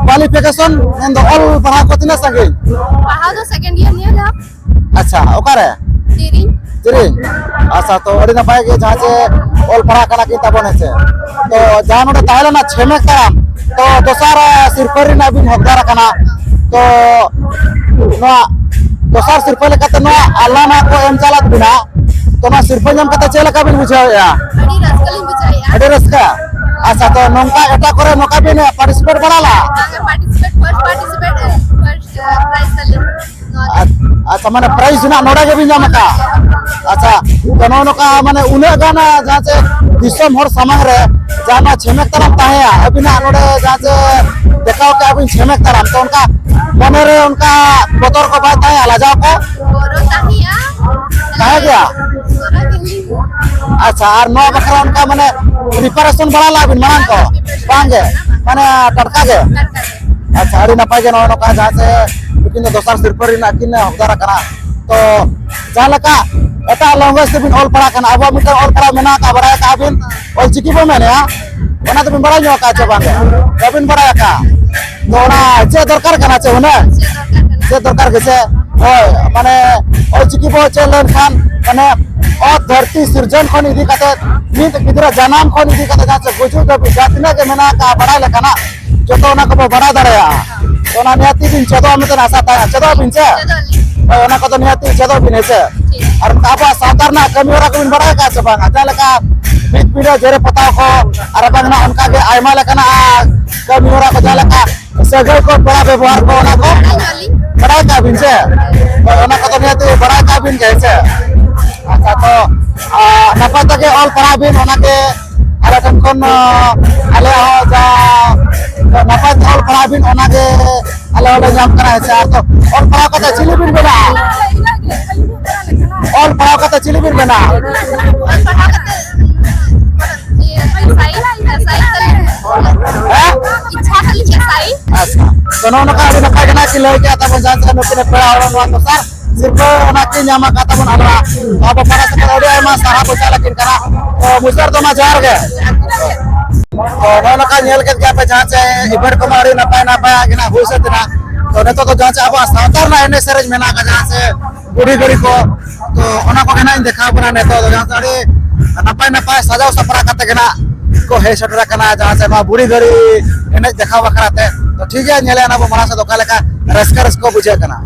qualification ᱢᱮᱱᱫᱚ ᱚᱞ ᱯᱟᱲᱦᱟᱣ ᱠᱚ ᱛᱤᱱᱟᱹᱜ ᱥᱟᱺᱜᱤᱧ? ᱯᱟᱲᱦᱟᱣ ᱫᱚ second year ᱱᱤᱭᱟᱹ ᱫᱷᱟᱣ᱾ ᱟᱪᱪᱷᱟ, ᱚᱠᱟᱨᱮ? ᱛᱤᱨᱤᱝ᱾ ᱛᱤᱨᱤᱝ᱾ ᱟᱪᱪᱷᱟ, ᱛᱚ ᱟᱹᱰᱤ ᱱᱟᱯᱟᱭ ᱜᱮ ᱡᱟᱦᱟᱸ ᱡᱮ ᱚᱞ ᱯᱟᱲᱦᱟᱣ ᱠᱟᱱᱟ ᱠᱤᱱ ᱛᱟᱵᱚᱱ, ᱦᱮᱸᱥᱮ᱾ ᱛᱚ ᱡᱟᱦᱟᱸ ᱱᱚᱰᱮ ᱛᱟᱦᱮᱸ ᱞᱮᱱᱟ ᱪᱷᱮᱢᱮᱠ ᱛᱟᱲᱟᱢ, ᱛᱚ ᱫᱚᱥᱟᱨ, ᱟᱸ, ᱥᱤᱨᱯᱟᱹ ᱨᱮᱱᱟᱜ ᱵᱤᱱ ᱦᱚᱠᱫᱟᱨ ᱟᱠᱟᱱᱟ᱾ ᱛᱚ ᱱᱚᱣᱟ ᱫᱚᱥᱟᱨ ᱥᱤᱨᱯᱟᱹ ᱞᱮᱠᱟᱛᱮ ᱱᱚᱣᱟ ᱟᱞᱟᱱᱟ ᱠᱚ ᱮᱢ ᱪᱟᱞᱟᱫ ᱵᱤᱱᱟ, ᱛᱚ ᱱᱚᱣᱟ ᱥᱤᱨᱯᱟᱹ ᱧᱟᱢ ᱠᱟᱛᱮ ᱪᱮᱫ ᱞᱮᱠᱟ ᱵᱤᱱ ᱵᱩᱡᱷᱟᱹᱣᱮᱫᱼᱟ? ᱟᱹᱰᱤ ᱨᱟᱹᱥᱠᱟᱹ ᱞᱤᱧ ᱵᱩᱡᱷᱟᱹᱣᱮᱫᱼᱟ᱾ ᱟᱹᱰᱤ ᱨᱟᱹᱥᱠᱟᱹ᱾ ᱟᱪᱪᱷᱟ, ᱛᱚ ᱱᱚᱝᱠᱟ ᱮᱴᱟᱜ ᱠᱚᱨᱮ ᱱᱚᱝᱠᱟ ᱵᱤᱱ participate ᱵᱟᱲᱟ ᱞᱮᱫᱼᱟ? ᱵᱟᱝᱟ, participate, first participate, first, uh, prize ᱛᱟᱞᱤᱧ᱾ ᱟᱪ-, ᱟᱪᱪᱷᱟ, ᱢᱟᱱᱮ prize ᱨᱮᱱᱟᱜ ᱱᱚᱰᱮ ᱜᱮᱵᱤᱱ ᱧᱟᱢ ᱟᱠᱟᱫᱼᱟ? ᱟᱪᱪᱷᱟ, ᱛᱚ ᱱᱚᱜᱼᱚ ᱱᱚᱝᱠᱟ ᱢᱟᱱᱮ ᱩᱱᱟᱹᱜ ᱜᱟᱱ ᱡᱟᱦᱟᱸ ᱪᱮ ᱫᱤᱥᱚᱢ ᱦᱚᱲ ᱥᱟᱢᱟᱝ ᱨᱮ ᱡᱟᱦᱟᱸ ᱱᱚᱣᱟ ᱪᱷᱮᱢᱮᱠ ᱛᱟᱲᱟᱢ ᱛᱟᱦᱮᱸᱭᱟ, ᱟᱹᱵᱤᱱᱟᱜ ᱱᱚᱰᱮ ᱡᱟᱦᱟᱸ ᱪᱮ ᱫᱮᱠᱷᱟᱣ ᱠᱮᱜᱼᱟ ᱵᱤᱱ ᱪᱷᱮᱢᱮᱠ ᱛᱟᱲᱟᱢ, ᱛᱚ ᱚᱱᱠᱟ ᱢᱚᱱᱮ ᱨᱮ ᱚᱱᱠᱟ ᱵᱚᱛᱚᱨ ᱠᱚ ᱵᱟᱭ ᱛᱟᱦᱮᱸᱭᱟ, ᱞᱟᱡᱟᱣ ᱠᱚ? ᱵᱚᱛᱚᱨ ᱛᱟᱦᱮᱸᱭᱟ᱾ ᱛᱟᱦᱮᱸ ᱜᱮᱭᱟ? ᱵᱚᱛᱚᱨ ᱜᱮᱞᱤᱧ᱾ ᱟᱪᱪᱷᱟ, ᱟᱨ ᱱᱚᱣᱟ ᱵᱟᱠᱷᱨᱟ ᱚᱱᱠᱟ ᱢᱟᱱᱮ preparation ᱵᱟᱲᱟ ᱞᱮᱫᱟ ᱵᱤᱱ ᱢᱟᱲᱟᱝ ᱠᱚ? ᱵᱟᱝ ᱜᱮ? ᱢᱟᱱᱮ ᱴᱟᱴᱠᱟ ᱜᱮ? ᱴᱟᱴᱠᱟ ᱜᱮ᱾ ᱟᱪᱪᱷᱟ, ᱟᱹᱰᱤ ᱱᱟᱯᱟᱭ ᱜᱮ ᱱᱚᱜᱼᱚ ᱱᱚᱝᱠᱟ ᱡᱟᱦᱟᱸ ᱪᱮ ᱱᱩᱠᱤᱱ ᱫᱚ ᱫᱚᱥᱟᱨ ᱥᱤᱨᱯᱟᱹ ᱨᱮᱱᱟᱜ ᱠᱤᱱ ᱦᱚᱠᱫᱟᱨ ᱟᱠᱟᱱᱟ᱾ ᱛᱚ ᱡᱟᱦᱟᱸ ᱞᱮᱠᱟ ᱮᱴᱟᱜ language ᱛᱮᱵᱤᱱ ᱚᱞ ᱯᱟᱲᱦᱟᱣ ᱠᱟᱱᱟ, ᱟᱵᱚᱣᱟᱜ ᱢᱤᱫᱴᱟᱝ ᱚᱞ ᱯᱟᱲᱦᱟᱣ ᱢᱮᱱᱟᱜ ᱟᱠᱟᱫ, ᱵᱟᱲᱟᱭ ᱟᱠᱟᱫ ᱵᱤᱱ, ᱚᱞ ᱪᱤᱠᱤ ᱵᱚᱱ ᱢᱮᱱᱮᱫᱼᱟ, ᱚᱱᱟ ᱫᱚᱵᱤᱱ ᱵᱟᱲᱟᱭ ᱧᱚᱜ ᱟᱠᱟᱫ ᱪᱮ ᱵᱟᱝ? ᱵᱟᱵᱤᱱ ᱵᱟᱲᱟᱭ ᱟᱠᱟᱫ᱾ ᱛᱚ ᱚᱱᱟ ᱪᱮᱫ ᱫᱚᱨᱠᱟᱨ ᱠᱟᱱᱟ ᱪᱮ ᱦᱩᱱᱟᱹᱝ? ᱪᱮᱫ ᱫᱚᱨᱠᱟᱨ ᱜᱮ ᱥᱮ? ᱦᱳᱭ, ᱢᱟᱱᱮ ᱚᱞ ᱪᱤᱠᱤ ᱵᱚ ᱪᱮᱫ ᱞᱮᱱᱠᱷᱟᱱ ᱢᱟᱱᱮ ᱚᱛ ᱫᱷᱟᱹᱨᱛᱤ ᱥᱤᱨᱡᱚᱱ ᱠᱷᱚᱱ ᱤᱫᱤ ᱠᱟᱛᱮ ᱢᱤᱫ ᱜᱤᱫᱽᱨᱟᱹ ᱡᱟᱱᱟᱢ ᱠᱷᱚᱱ ᱤᱫᱤ ᱠᱟᱛᱮ ᱡᱟᱦᱟᱸ ᱪᱮ ᱜᱩᱡᱩᱜ ᱫᱷᱟᱹᱵᱤᱡ ᱡᱟᱦᱟᱸ ᱛᱤᱱᱟᱹᱜ ᱜᱮ ᱢᱮᱱᱟᱜ ᱟᱠᱟᱫ ᱵᱟᱲᱟᱭ ᱞᱮᱠᱟᱱᱟᱜ, ᱡᱚᱛᱚ ᱚᱱᱟ ᱠᱚᱵᱚ ᱵᱟᱲᱟᱭ ᱫᱟᱲᱮᱭᱟᱜᱼᱟ᱾ ᱛᱚ ᱚᱱᱟ ᱱᱤᱦᱟᱹᱛᱤ ᱵᱤᱱ ᱪᱮᱫᱚᱜᱼᱟ ᱢᱮᱱᱛᱮ ᱟᱥᱟ ᱛᱟᱦᱮᱸ, ᱪᱮᱫᱚᱜ ᱟᱵᱤᱱ ᱥᱮ? ᱪᱮᱫᱚᱜ ᱟᱹᱞᱤᱧ᱾ ᱦᱳᱭ, ᱚᱱᱟ ᱠᱚᱫᱚ ᱱᱤᱦᱟᱹᱛᱤ ᱪᱮᱫᱚᱜ ᱵᱤᱱ, ᱦᱮᱸ ᱥᱮ? ᱴᱷᱤᱠ᱾ ᱟᱨ ᱚᱱᱠᱟ ᱟᱵᱚᱣᱟᱜ ᱥᱟᱶᱛᱟ ᱨᱮᱱᱟᱜ ᱠᱟᱹᱢᱤ ᱦᱚᱨᱟ ᱠᱚᱵᱤᱱ ᱵᱟᱲᱟᱭ ᱟᱠᱟᱫ ᱥᱮ ᱵᱟᱝ? ᱡᱟᱦᱟᱸ ᱞᱮᱠᱟ ᱵᱷᱤᱛ ᱯᱤᱸᱰᱟᱹ ᱡᱮᱨᱮᱲ ᱯᱚᱛᱟᱣ ᱠᱚ, ᱟᱨ ᱵᱟᱝ ᱱᱟᱜ ᱚᱱᱠᱟ ᱜᱮ ᱟᱭᱢᱟ ᱞᱮᱠᱟᱱᱟᱜ ᱠᱟᱹᱢᱤ ᱦᱚᱨᱟ ᱠᱚ, ᱡᱟᱦᱟᱸ ᱞᱮᱠᱟ ᱥᱟᱹᱜᱟᱹᱭ ᱠᱚ, ᱯᱮᱲᱟ ᱵᱮᱵᱚᱦᱟᱨ ᱠᱚ, ᱚᱱᱟ ᱠᱚ ᱵᱟᱲᱟᱭ ᱟᱹᱞᱤᱧ᱾ ᱵᱟᱲᱟᱭ ᱟᱠᱟᱫ ᱵᱤᱱ ᱥᱮ? ᱦᱳᱭ, ᱚᱱᱟ ᱠᱚᱫᱚ ᱱᱤᱦᱟᱹᱛᱤ ᱵᱟᱲᱟᱭ ᱟᱠᱟᱫ ᱵᱤᱱ ᱜᱮ, ᱦᱮᱸ ᱥᱮ? ᱟᱪᱪᱷᱟ, ᱛᱚ, ᱟᱨ ᱱᱟᱯᱟᱭ ᱛᱮᱜᱮ ᱚᱞ ᱯᱟᱲᱦᱟᱜ ᱵᱤᱱ, ᱚᱱᱟᱜᱮ ᱟᱞᱮ ᱴᱷᱮᱱ ᱠᱷᱚᱱ, ᱟᱞᱮ ᱦᱚᱸ ᱡᱟ ᱱᱟᱯᱟᱭ ᱛᱮ ᱚᱞ ᱯᱟᱲᱦᱟᱣ ᱵᱤᱱ, ᱚᱱᱟᱜᱮ ᱟᱞᱮ ᱦᱚᱸᱞᱮ ᱧᱟᱢ ᱠᱟᱱᱟ, ᱦᱮᱸ ᱥᱮ᱾ ᱟᱨ ᱛᱚ ᱚᱞ ᱯᱟᱲᱦᱟᱣ ᱠᱟᱛᱮ ᱪᱤᱞᱤ ᱵᱤᱱ ᱵᱮᱱᱟᱜᱼᱟ? ᱚᱞ ᱯᱟᱲᱦᱟᱣ ᱠᱟᱛᱮ ᱪᱤᱞᱤ ᱵᱤᱱ ᱵᱮᱱᱟᱜᱼᱟ? ᱦᱮᱸ? ᱟᱪᱪᱷᱟ, ᱛᱚ ᱱᱚᱜᱼᱚ ᱱᱚᱝᱠᱟ ᱟᱹᱰᱤ ᱱᱟᱯᱟᱭ ᱠᱟᱱᱟ ᱠᱤ ᱞᱟᱹᱭ ᱠᱮᱜᱼᱟ ᱛᱟᱵᱚᱱ, ᱡᱟᱦᱟᱸ ᱛᱤᱱᱟᱹᱜ ᱱᱩᱠᱤᱱ ᱯᱮᱲᱟ ᱦᱚᱲ ᱱᱚᱣᱟ ᱫᱚᱥᱟᱨ ᱥᱤᱨᱯᱟᱹ ᱚᱱᱟ ᱠᱤᱱ ᱧᱟᱢ ᱟᱠᱟᱫ ᱛᱟᱵᱚᱱ ᱟᱞᱮ ᱟᱵᱚ ᱯᱟᱲᱟ ᱥᱮᱫ ᱟᱹᱰᱤ ᱟᱭᱢᱟ ᱥᱟᱨᱦᱟᱣ ᱠᱚ ᱪᱟᱞ ᱟᱹᱠᱤᱱ ᱠᱟᱱᱟ᱾ ᱛᱚ ᱢᱩᱪᱟᱹᱫ ᱫᱚ ᱢᱟ ᱡᱚᱦᱟᱨ ᱜᱮ᱾ ᱛᱚ ᱱᱚᱜᱼᱚ ᱱᱚᱝᱠᱟ ᱧᱮᱞ ᱠᱮᱫ ᱜᱮᱭᱟ ᱯᱮ ᱡᱟᱦᱟᱸ ᱪᱮ event ᱠᱚᱢᱟ ᱟᱹᱰᱤ ᱱᱟᱯᱟᱭ ᱱᱟᱯᱟᱭ ᱟᱜ ᱜᱮ ᱱᱟᱜ ᱦᱩᱭ ᱥᱟᱹᱛ ᱮᱱᱟ᱾ ᱛᱚ ᱱᱤᱛᱚᱜ ᱫᱚ ᱡᱟᱦᱟᱸ ᱪᱮ ᱟᱵᱚᱣᱟᱜ ᱥᱟᱶᱛᱟ ᱨᱮᱱᱟᱜ ᱮᱱᱮᱡ ᱥᱮᱨᱮᱧ ᱢᱮᱱᱟᱜ ᱟᱠᱟᱫ ᱡᱟᱦᱟᱸ ᱪᱮ ᱵᱩᱰᱷᱤ ᱜᱟᱹᱲᱤ ᱠᱚ, ᱛᱚ ᱚᱱᱟ ᱠᱚᱜᱮ ᱱᱟᱜ ᱤᱧ ᱫᱮᱠᱷᱟᱣ ᱵᱚᱱᱟ ᱱᱤᱛᱚᱜ ᱫᱚ ᱡᱟᱦᱟᱸ ᱪᱮ ᱟᱹᱰᱤ ᱱᱟᱯᱟᱭ ᱱᱟᱯᱟᱭ ᱥᱟᱡᱟᱣ ᱥᱟᱯᱲᱟᱣ ᱠᱟᱛᱮ ᱜᱮ ᱱᱟᱜ ᱠᱚ ᱦᱮᱡ ᱥᱮᱴᱮᱨ ᱟᱠᱟᱱᱟ ᱡᱟᱦᱟᱸ ᱪᱮ ᱱᱚᱣᱟ ᱵᱩᱰᱷᱤ ᱜᱟᱹᱲᱤ ᱮᱱᱮᱡ ᱫᱮᱠᱷᱟᱣ ᱵᱟᱠᱷᱨᱟ ᱛᱮ᱾ ᱛᱚ ᱴᱷᱤᱠ ᱜᱮᱭᱟ, ᱧᱮᱞᱮ ᱟᱵᱚ ᱢᱟᱲᱟᱝ ᱥᱮᱫ ᱚᱠᱟ ᱞᱮᱠᱟ ᱨᱟᱹᱥᱠᱟᱹ ᱨᱟᱹᱥᱠᱟᱹ ᱵᱩᱡᱷᱟᱹᱜ ᱠᱟᱱᱟ᱾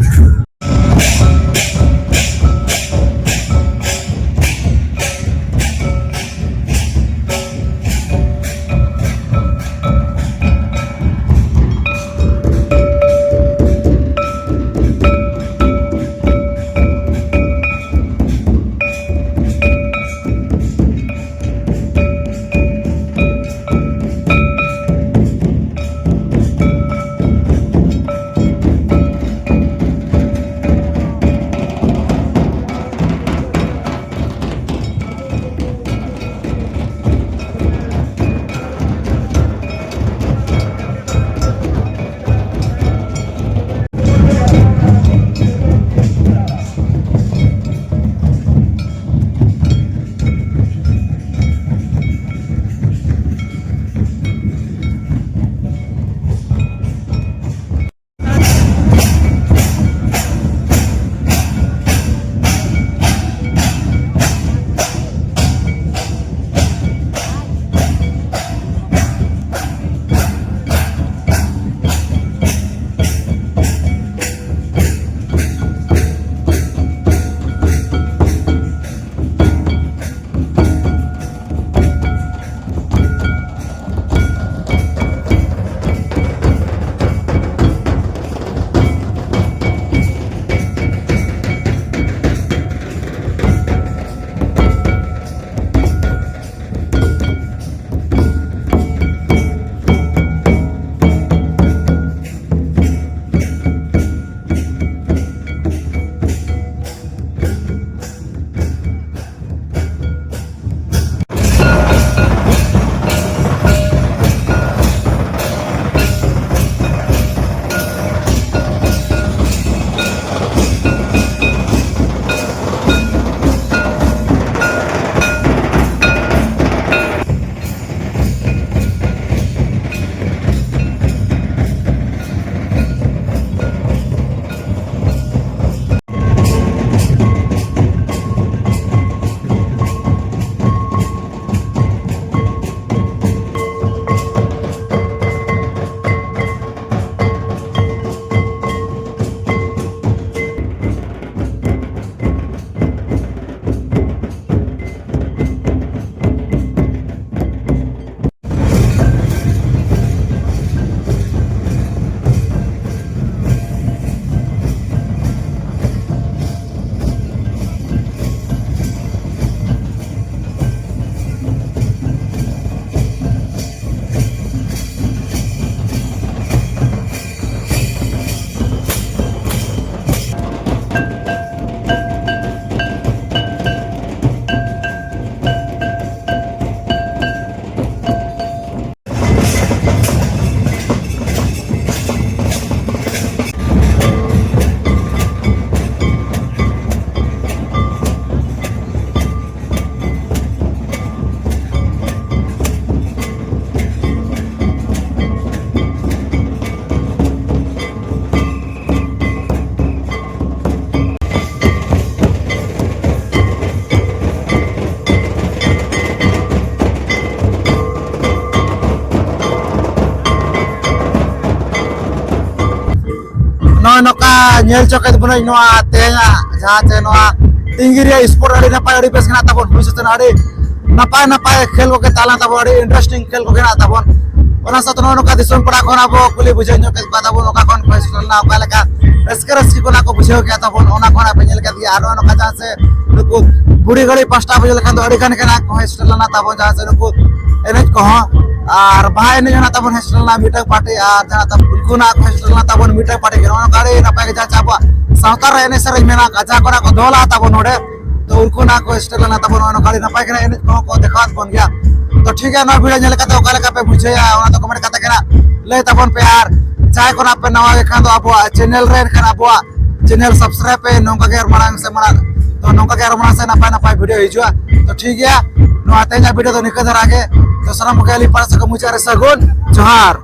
ᱧᱮᱞ ᱪᱚ ᱠᱮᱫ ᱵᱚᱱᱟᱹᱧ ᱱᱚᱣᱟ ᱛᱮᱦᱮᱧᱟᱜ ᱡᱟᱦᱟᱸ ᱪᱮ ᱱᱚᱣᱟ ᱴᱤᱝᱜᱤᱨᱤᱭᱟ ᱥᱯᱳᱨᱴ ᱟᱹᱰᱤ ᱱᱟᱯᱟᱭ, ᱟᱹᱰᱤ ᱵᱮᱥ ᱜᱮ ᱦᱮᱱᱟᱜ ᱛᱟᱵᱚᱱ, ᱦᱩᱭ ᱥᱟᱹᱛ ᱮᱱᱟ᱾ ᱟᱹᱰᱤ ᱱᱟᱯᱟᱭ ᱱᱟᱯᱟᱭ ᱠᱷᱮᱞ ᱠᱚᱜᱮ ᱛᱟᱦᱮᱸ ᱞᱮᱱ ᱛᱟᱵᱚᱱ, ᱟᱹᱰᱤ ᱤᱱᱴᱟᱨᱮᱥᱴᱤᱝ ᱠᱷᱮᱞ ᱠᱚᱜᱮ ᱦᱮᱱᱟᱜ ᱛᱟᱵᱚᱱ᱾ ᱚᱱᱟ ᱥᱟᱶᱛᱮ ᱱᱚᱜᱼᱚ ᱱᱚᱝᱠᱟ ᱫᱤᱥᱚᱢ ᱯᱟᱲᱟ ᱠᱷᱚᱱ ᱟᱵᱚ ᱠᱩᱞᱤ ᱵᱩᱡᱷᱟᱹᱣ ᱧᱚᱜ ᱠᱮᱫ ᱠᱚᱣᱟ ᱛᱟᱵᱚᱱ, ᱚᱠᱟ ᱠᱷᱚᱱ ᱠᱚ ᱦᱮᱡ ᱥᱮᱴᱮᱨ ᱞᱮᱱᱟ, ᱚᱠᱟ ᱞᱮᱠᱟ ᱨᱟᱹᱥᱠᱟᱹ ᱨᱟᱹᱥᱠᱤ ᱠᱚ ᱚᱱᱟ ᱠᱚ ᱵᱩᱡᱷᱟᱹᱣ ᱠᱮᱫ ᱛᱟᱵᱚᱱ, ᱚᱱᱟ ᱠᱚ ᱦᱟᱸᱜ ᱯᱮ ᱧᱮᱞ ᱠᱮᱫ ᱜᱮᱭᱟ᱾ ᱟᱨ ᱱᱚᱜᱼᱚ ᱱᱚᱝᱠᱟ ᱡᱟᱦᱟᱸ ᱥᱮ ᱱᱩᱠᱩ ᱵᱩᱲᱦᱤ ᱜᱟᱹᱲᱤ ᱯᱟᱥᱴᱟ ᱵᱩᱡᱷᱟᱹᱣ ᱞᱮᱠᱷᱟᱱ ᱫᱚ ᱟᱹᱰᱤ ᱜᱟᱱ ᱜᱮ ᱱᱟᱜ ᱠᱚ ᱦᱮᱡ ᱥᱮᱴᱮᱨ ᱞᱮᱱᱟ ᱛᱟᱵᱚᱱ, ᱡᱟᱦᱟᱸ ᱥᱮ ᱱᱩᱠᱩ ᱮᱱᱮᱡ ᱠᱚᱦᱚᱸ ᱟᱨ ᱵᱟᱦᱟ ᱮᱱᱮᱡ ᱦᱚᱸ ᱱᱟᱜ ᱛᱟᱵᱚᱱ ᱦᱮᱡ ᱥᱮᱴᱮᱨ ᱞᱮᱱᱟ ᱢᱤᱫᱴᱟᱝ ᱯᱟᱨᱴᱤ, ᱟᱨ ᱡᱟᱦᱟᱸ ᱛᱟᱵᱚᱱ ᱩᱱᱠᱩ ᱱᱟᱜ ᱠᱚ ᱦᱮᱡ ᱥᱮᱴᱮᱨ ᱞᱮᱱᱟ ᱛᱟᱵᱚᱱ ᱢᱤᱫᱴᱟᱝ ᱯᱟᱨᱴᱤ ᱜᱮ᱾ ᱱᱚᱜᱼᱚ ᱱᱚᱝᱠᱟ ᱟᱹᱰᱤ ᱱᱟᱯᱟᱭ ᱜᱮ ᱡᱟᱦᱟᱸ ᱪᱮ ᱟᱵᱚᱣᱟᱜ ᱥᱟᱶᱛᱟ ᱨᱮ ᱮᱱᱮᱡ ᱥᱮᱨᱮᱧ ᱢᱮᱱᱟᱜ ᱟᱠᱟᱫ, ᱡᱟᱦᱟᱸ ᱠᱚ ᱱᱟᱜ ᱠᱚ ᱫᱚᱦᱚ ᱞᱟᱜᱼᱟ ᱛᱟᱵᱚᱱ ᱱᱚᱰᱮ, ᱛᱚ ᱩᱱᱠᱩ ᱱᱟᱜ ᱠᱚ ᱦᱮᱡ ᱥᱮᱴᱮᱨ ᱞᱮᱱᱟ ᱛᱟᱵᱚᱱ᱾ ᱱᱚᱜᱼᱚ ᱱᱚᱝᱠᱟ ᱟᱹᱰᱤ ᱱᱟᱯᱟᱭ ᱜᱮ ᱱᱟᱜ ᱮᱱᱮᱡ ᱠᱚᱦᱚᱸ ᱠᱚ ᱫᱮᱠᱷᱟᱣᱟᱫ ᱵᱚᱱ ᱜᱮᱭᱟ᱾ ᱛᱚ ᱴᱷᱤᱠ ᱜᱮᱭᱟ, ᱱᱚᱣᱟ ᱵᱷᱤᱰᱤᱭᱳ ᱧᱮᱞ ᱠᱟᱛᱮ ᱚᱠᱟ ᱞᱮᱠᱟ ᱯᱮ ᱵᱩᱡᱷᱟᱹᱣᱟ, ᱚᱱᱟ ᱫᱚ ᱠᱚᱢᱮᱱᱴ ᱠᱟᱛᱮ ᱜᱮ ᱱᱟᱜ ᱞᱟᱹᱭ ᱛᱟᱵᱚᱱ ᱯᱮ᱾ ᱟᱨ ᱡᱟᱦᱟᱸᱭ ᱠᱚ ᱱᱟᱜ ᱯᱮ ᱱᱟᱣᱟ ᱜᱮ ᱠᱷᱟᱱ ᱫᱚ ᱟᱵᱚᱣᱟᱜ ᱪᱮᱱᱮᱞ ᱨᱮ, ᱮᱱᱠᱷᱟᱱ ᱟᱵᱚᱣᱟᱜ ᱪᱮᱱᱮᱞ ᱥᱟᱵᱥᱠᱨᱟᱭᱤᱵ ᱯᱮ᱾ ᱱᱚᱝᱠᱟ ᱜᱮ ᱟᱨ ᱢᱟᱲᱟᱝ ᱥᱮ ᱢᱟᱲᱟᱝ, ᱛᱚ ᱱᱚᱝᱠᱟ ᱜᱮ ᱟᱨ ᱢᱟᱲᱟᱝ ᱥᱮ ᱱᱟᱯᱟᱭ ᱱᱟᱯᱟᱭ ᱵᱷᱤᱰᱤᱭᱳ ᱦᱤᱡᱩᱜᱼᱟ᱾ ᱛᱚ ᱴᱷᱤᱠ ᱜᱮᱭᱟ, ᱱᱚᱣᱟ ᱛᱮᱦᱮᱧᱟᱜ ᱵᱷᱤᱰᱤᱭᱳ ᱫᱚ ᱱᱤᱝᱠᱟᱹ ᱫᱷᱟᱨᱟ ᱜᱮ᱾ ᱛᱚ ᱥᱟᱱᱟᱢ ᱠᱚᱜᱮ ᱟᱹᱞᱤᱧ ᱯᱟᱦᱴᱟ ᱥᱮᱫ ᱠᱷᱚᱱ ᱢᱩᱪᱟᱹᱫ ᱨᱮ ᱥᱟᱹᱜᱩᱱ ᱡᱚᱦᱟᱨ᱾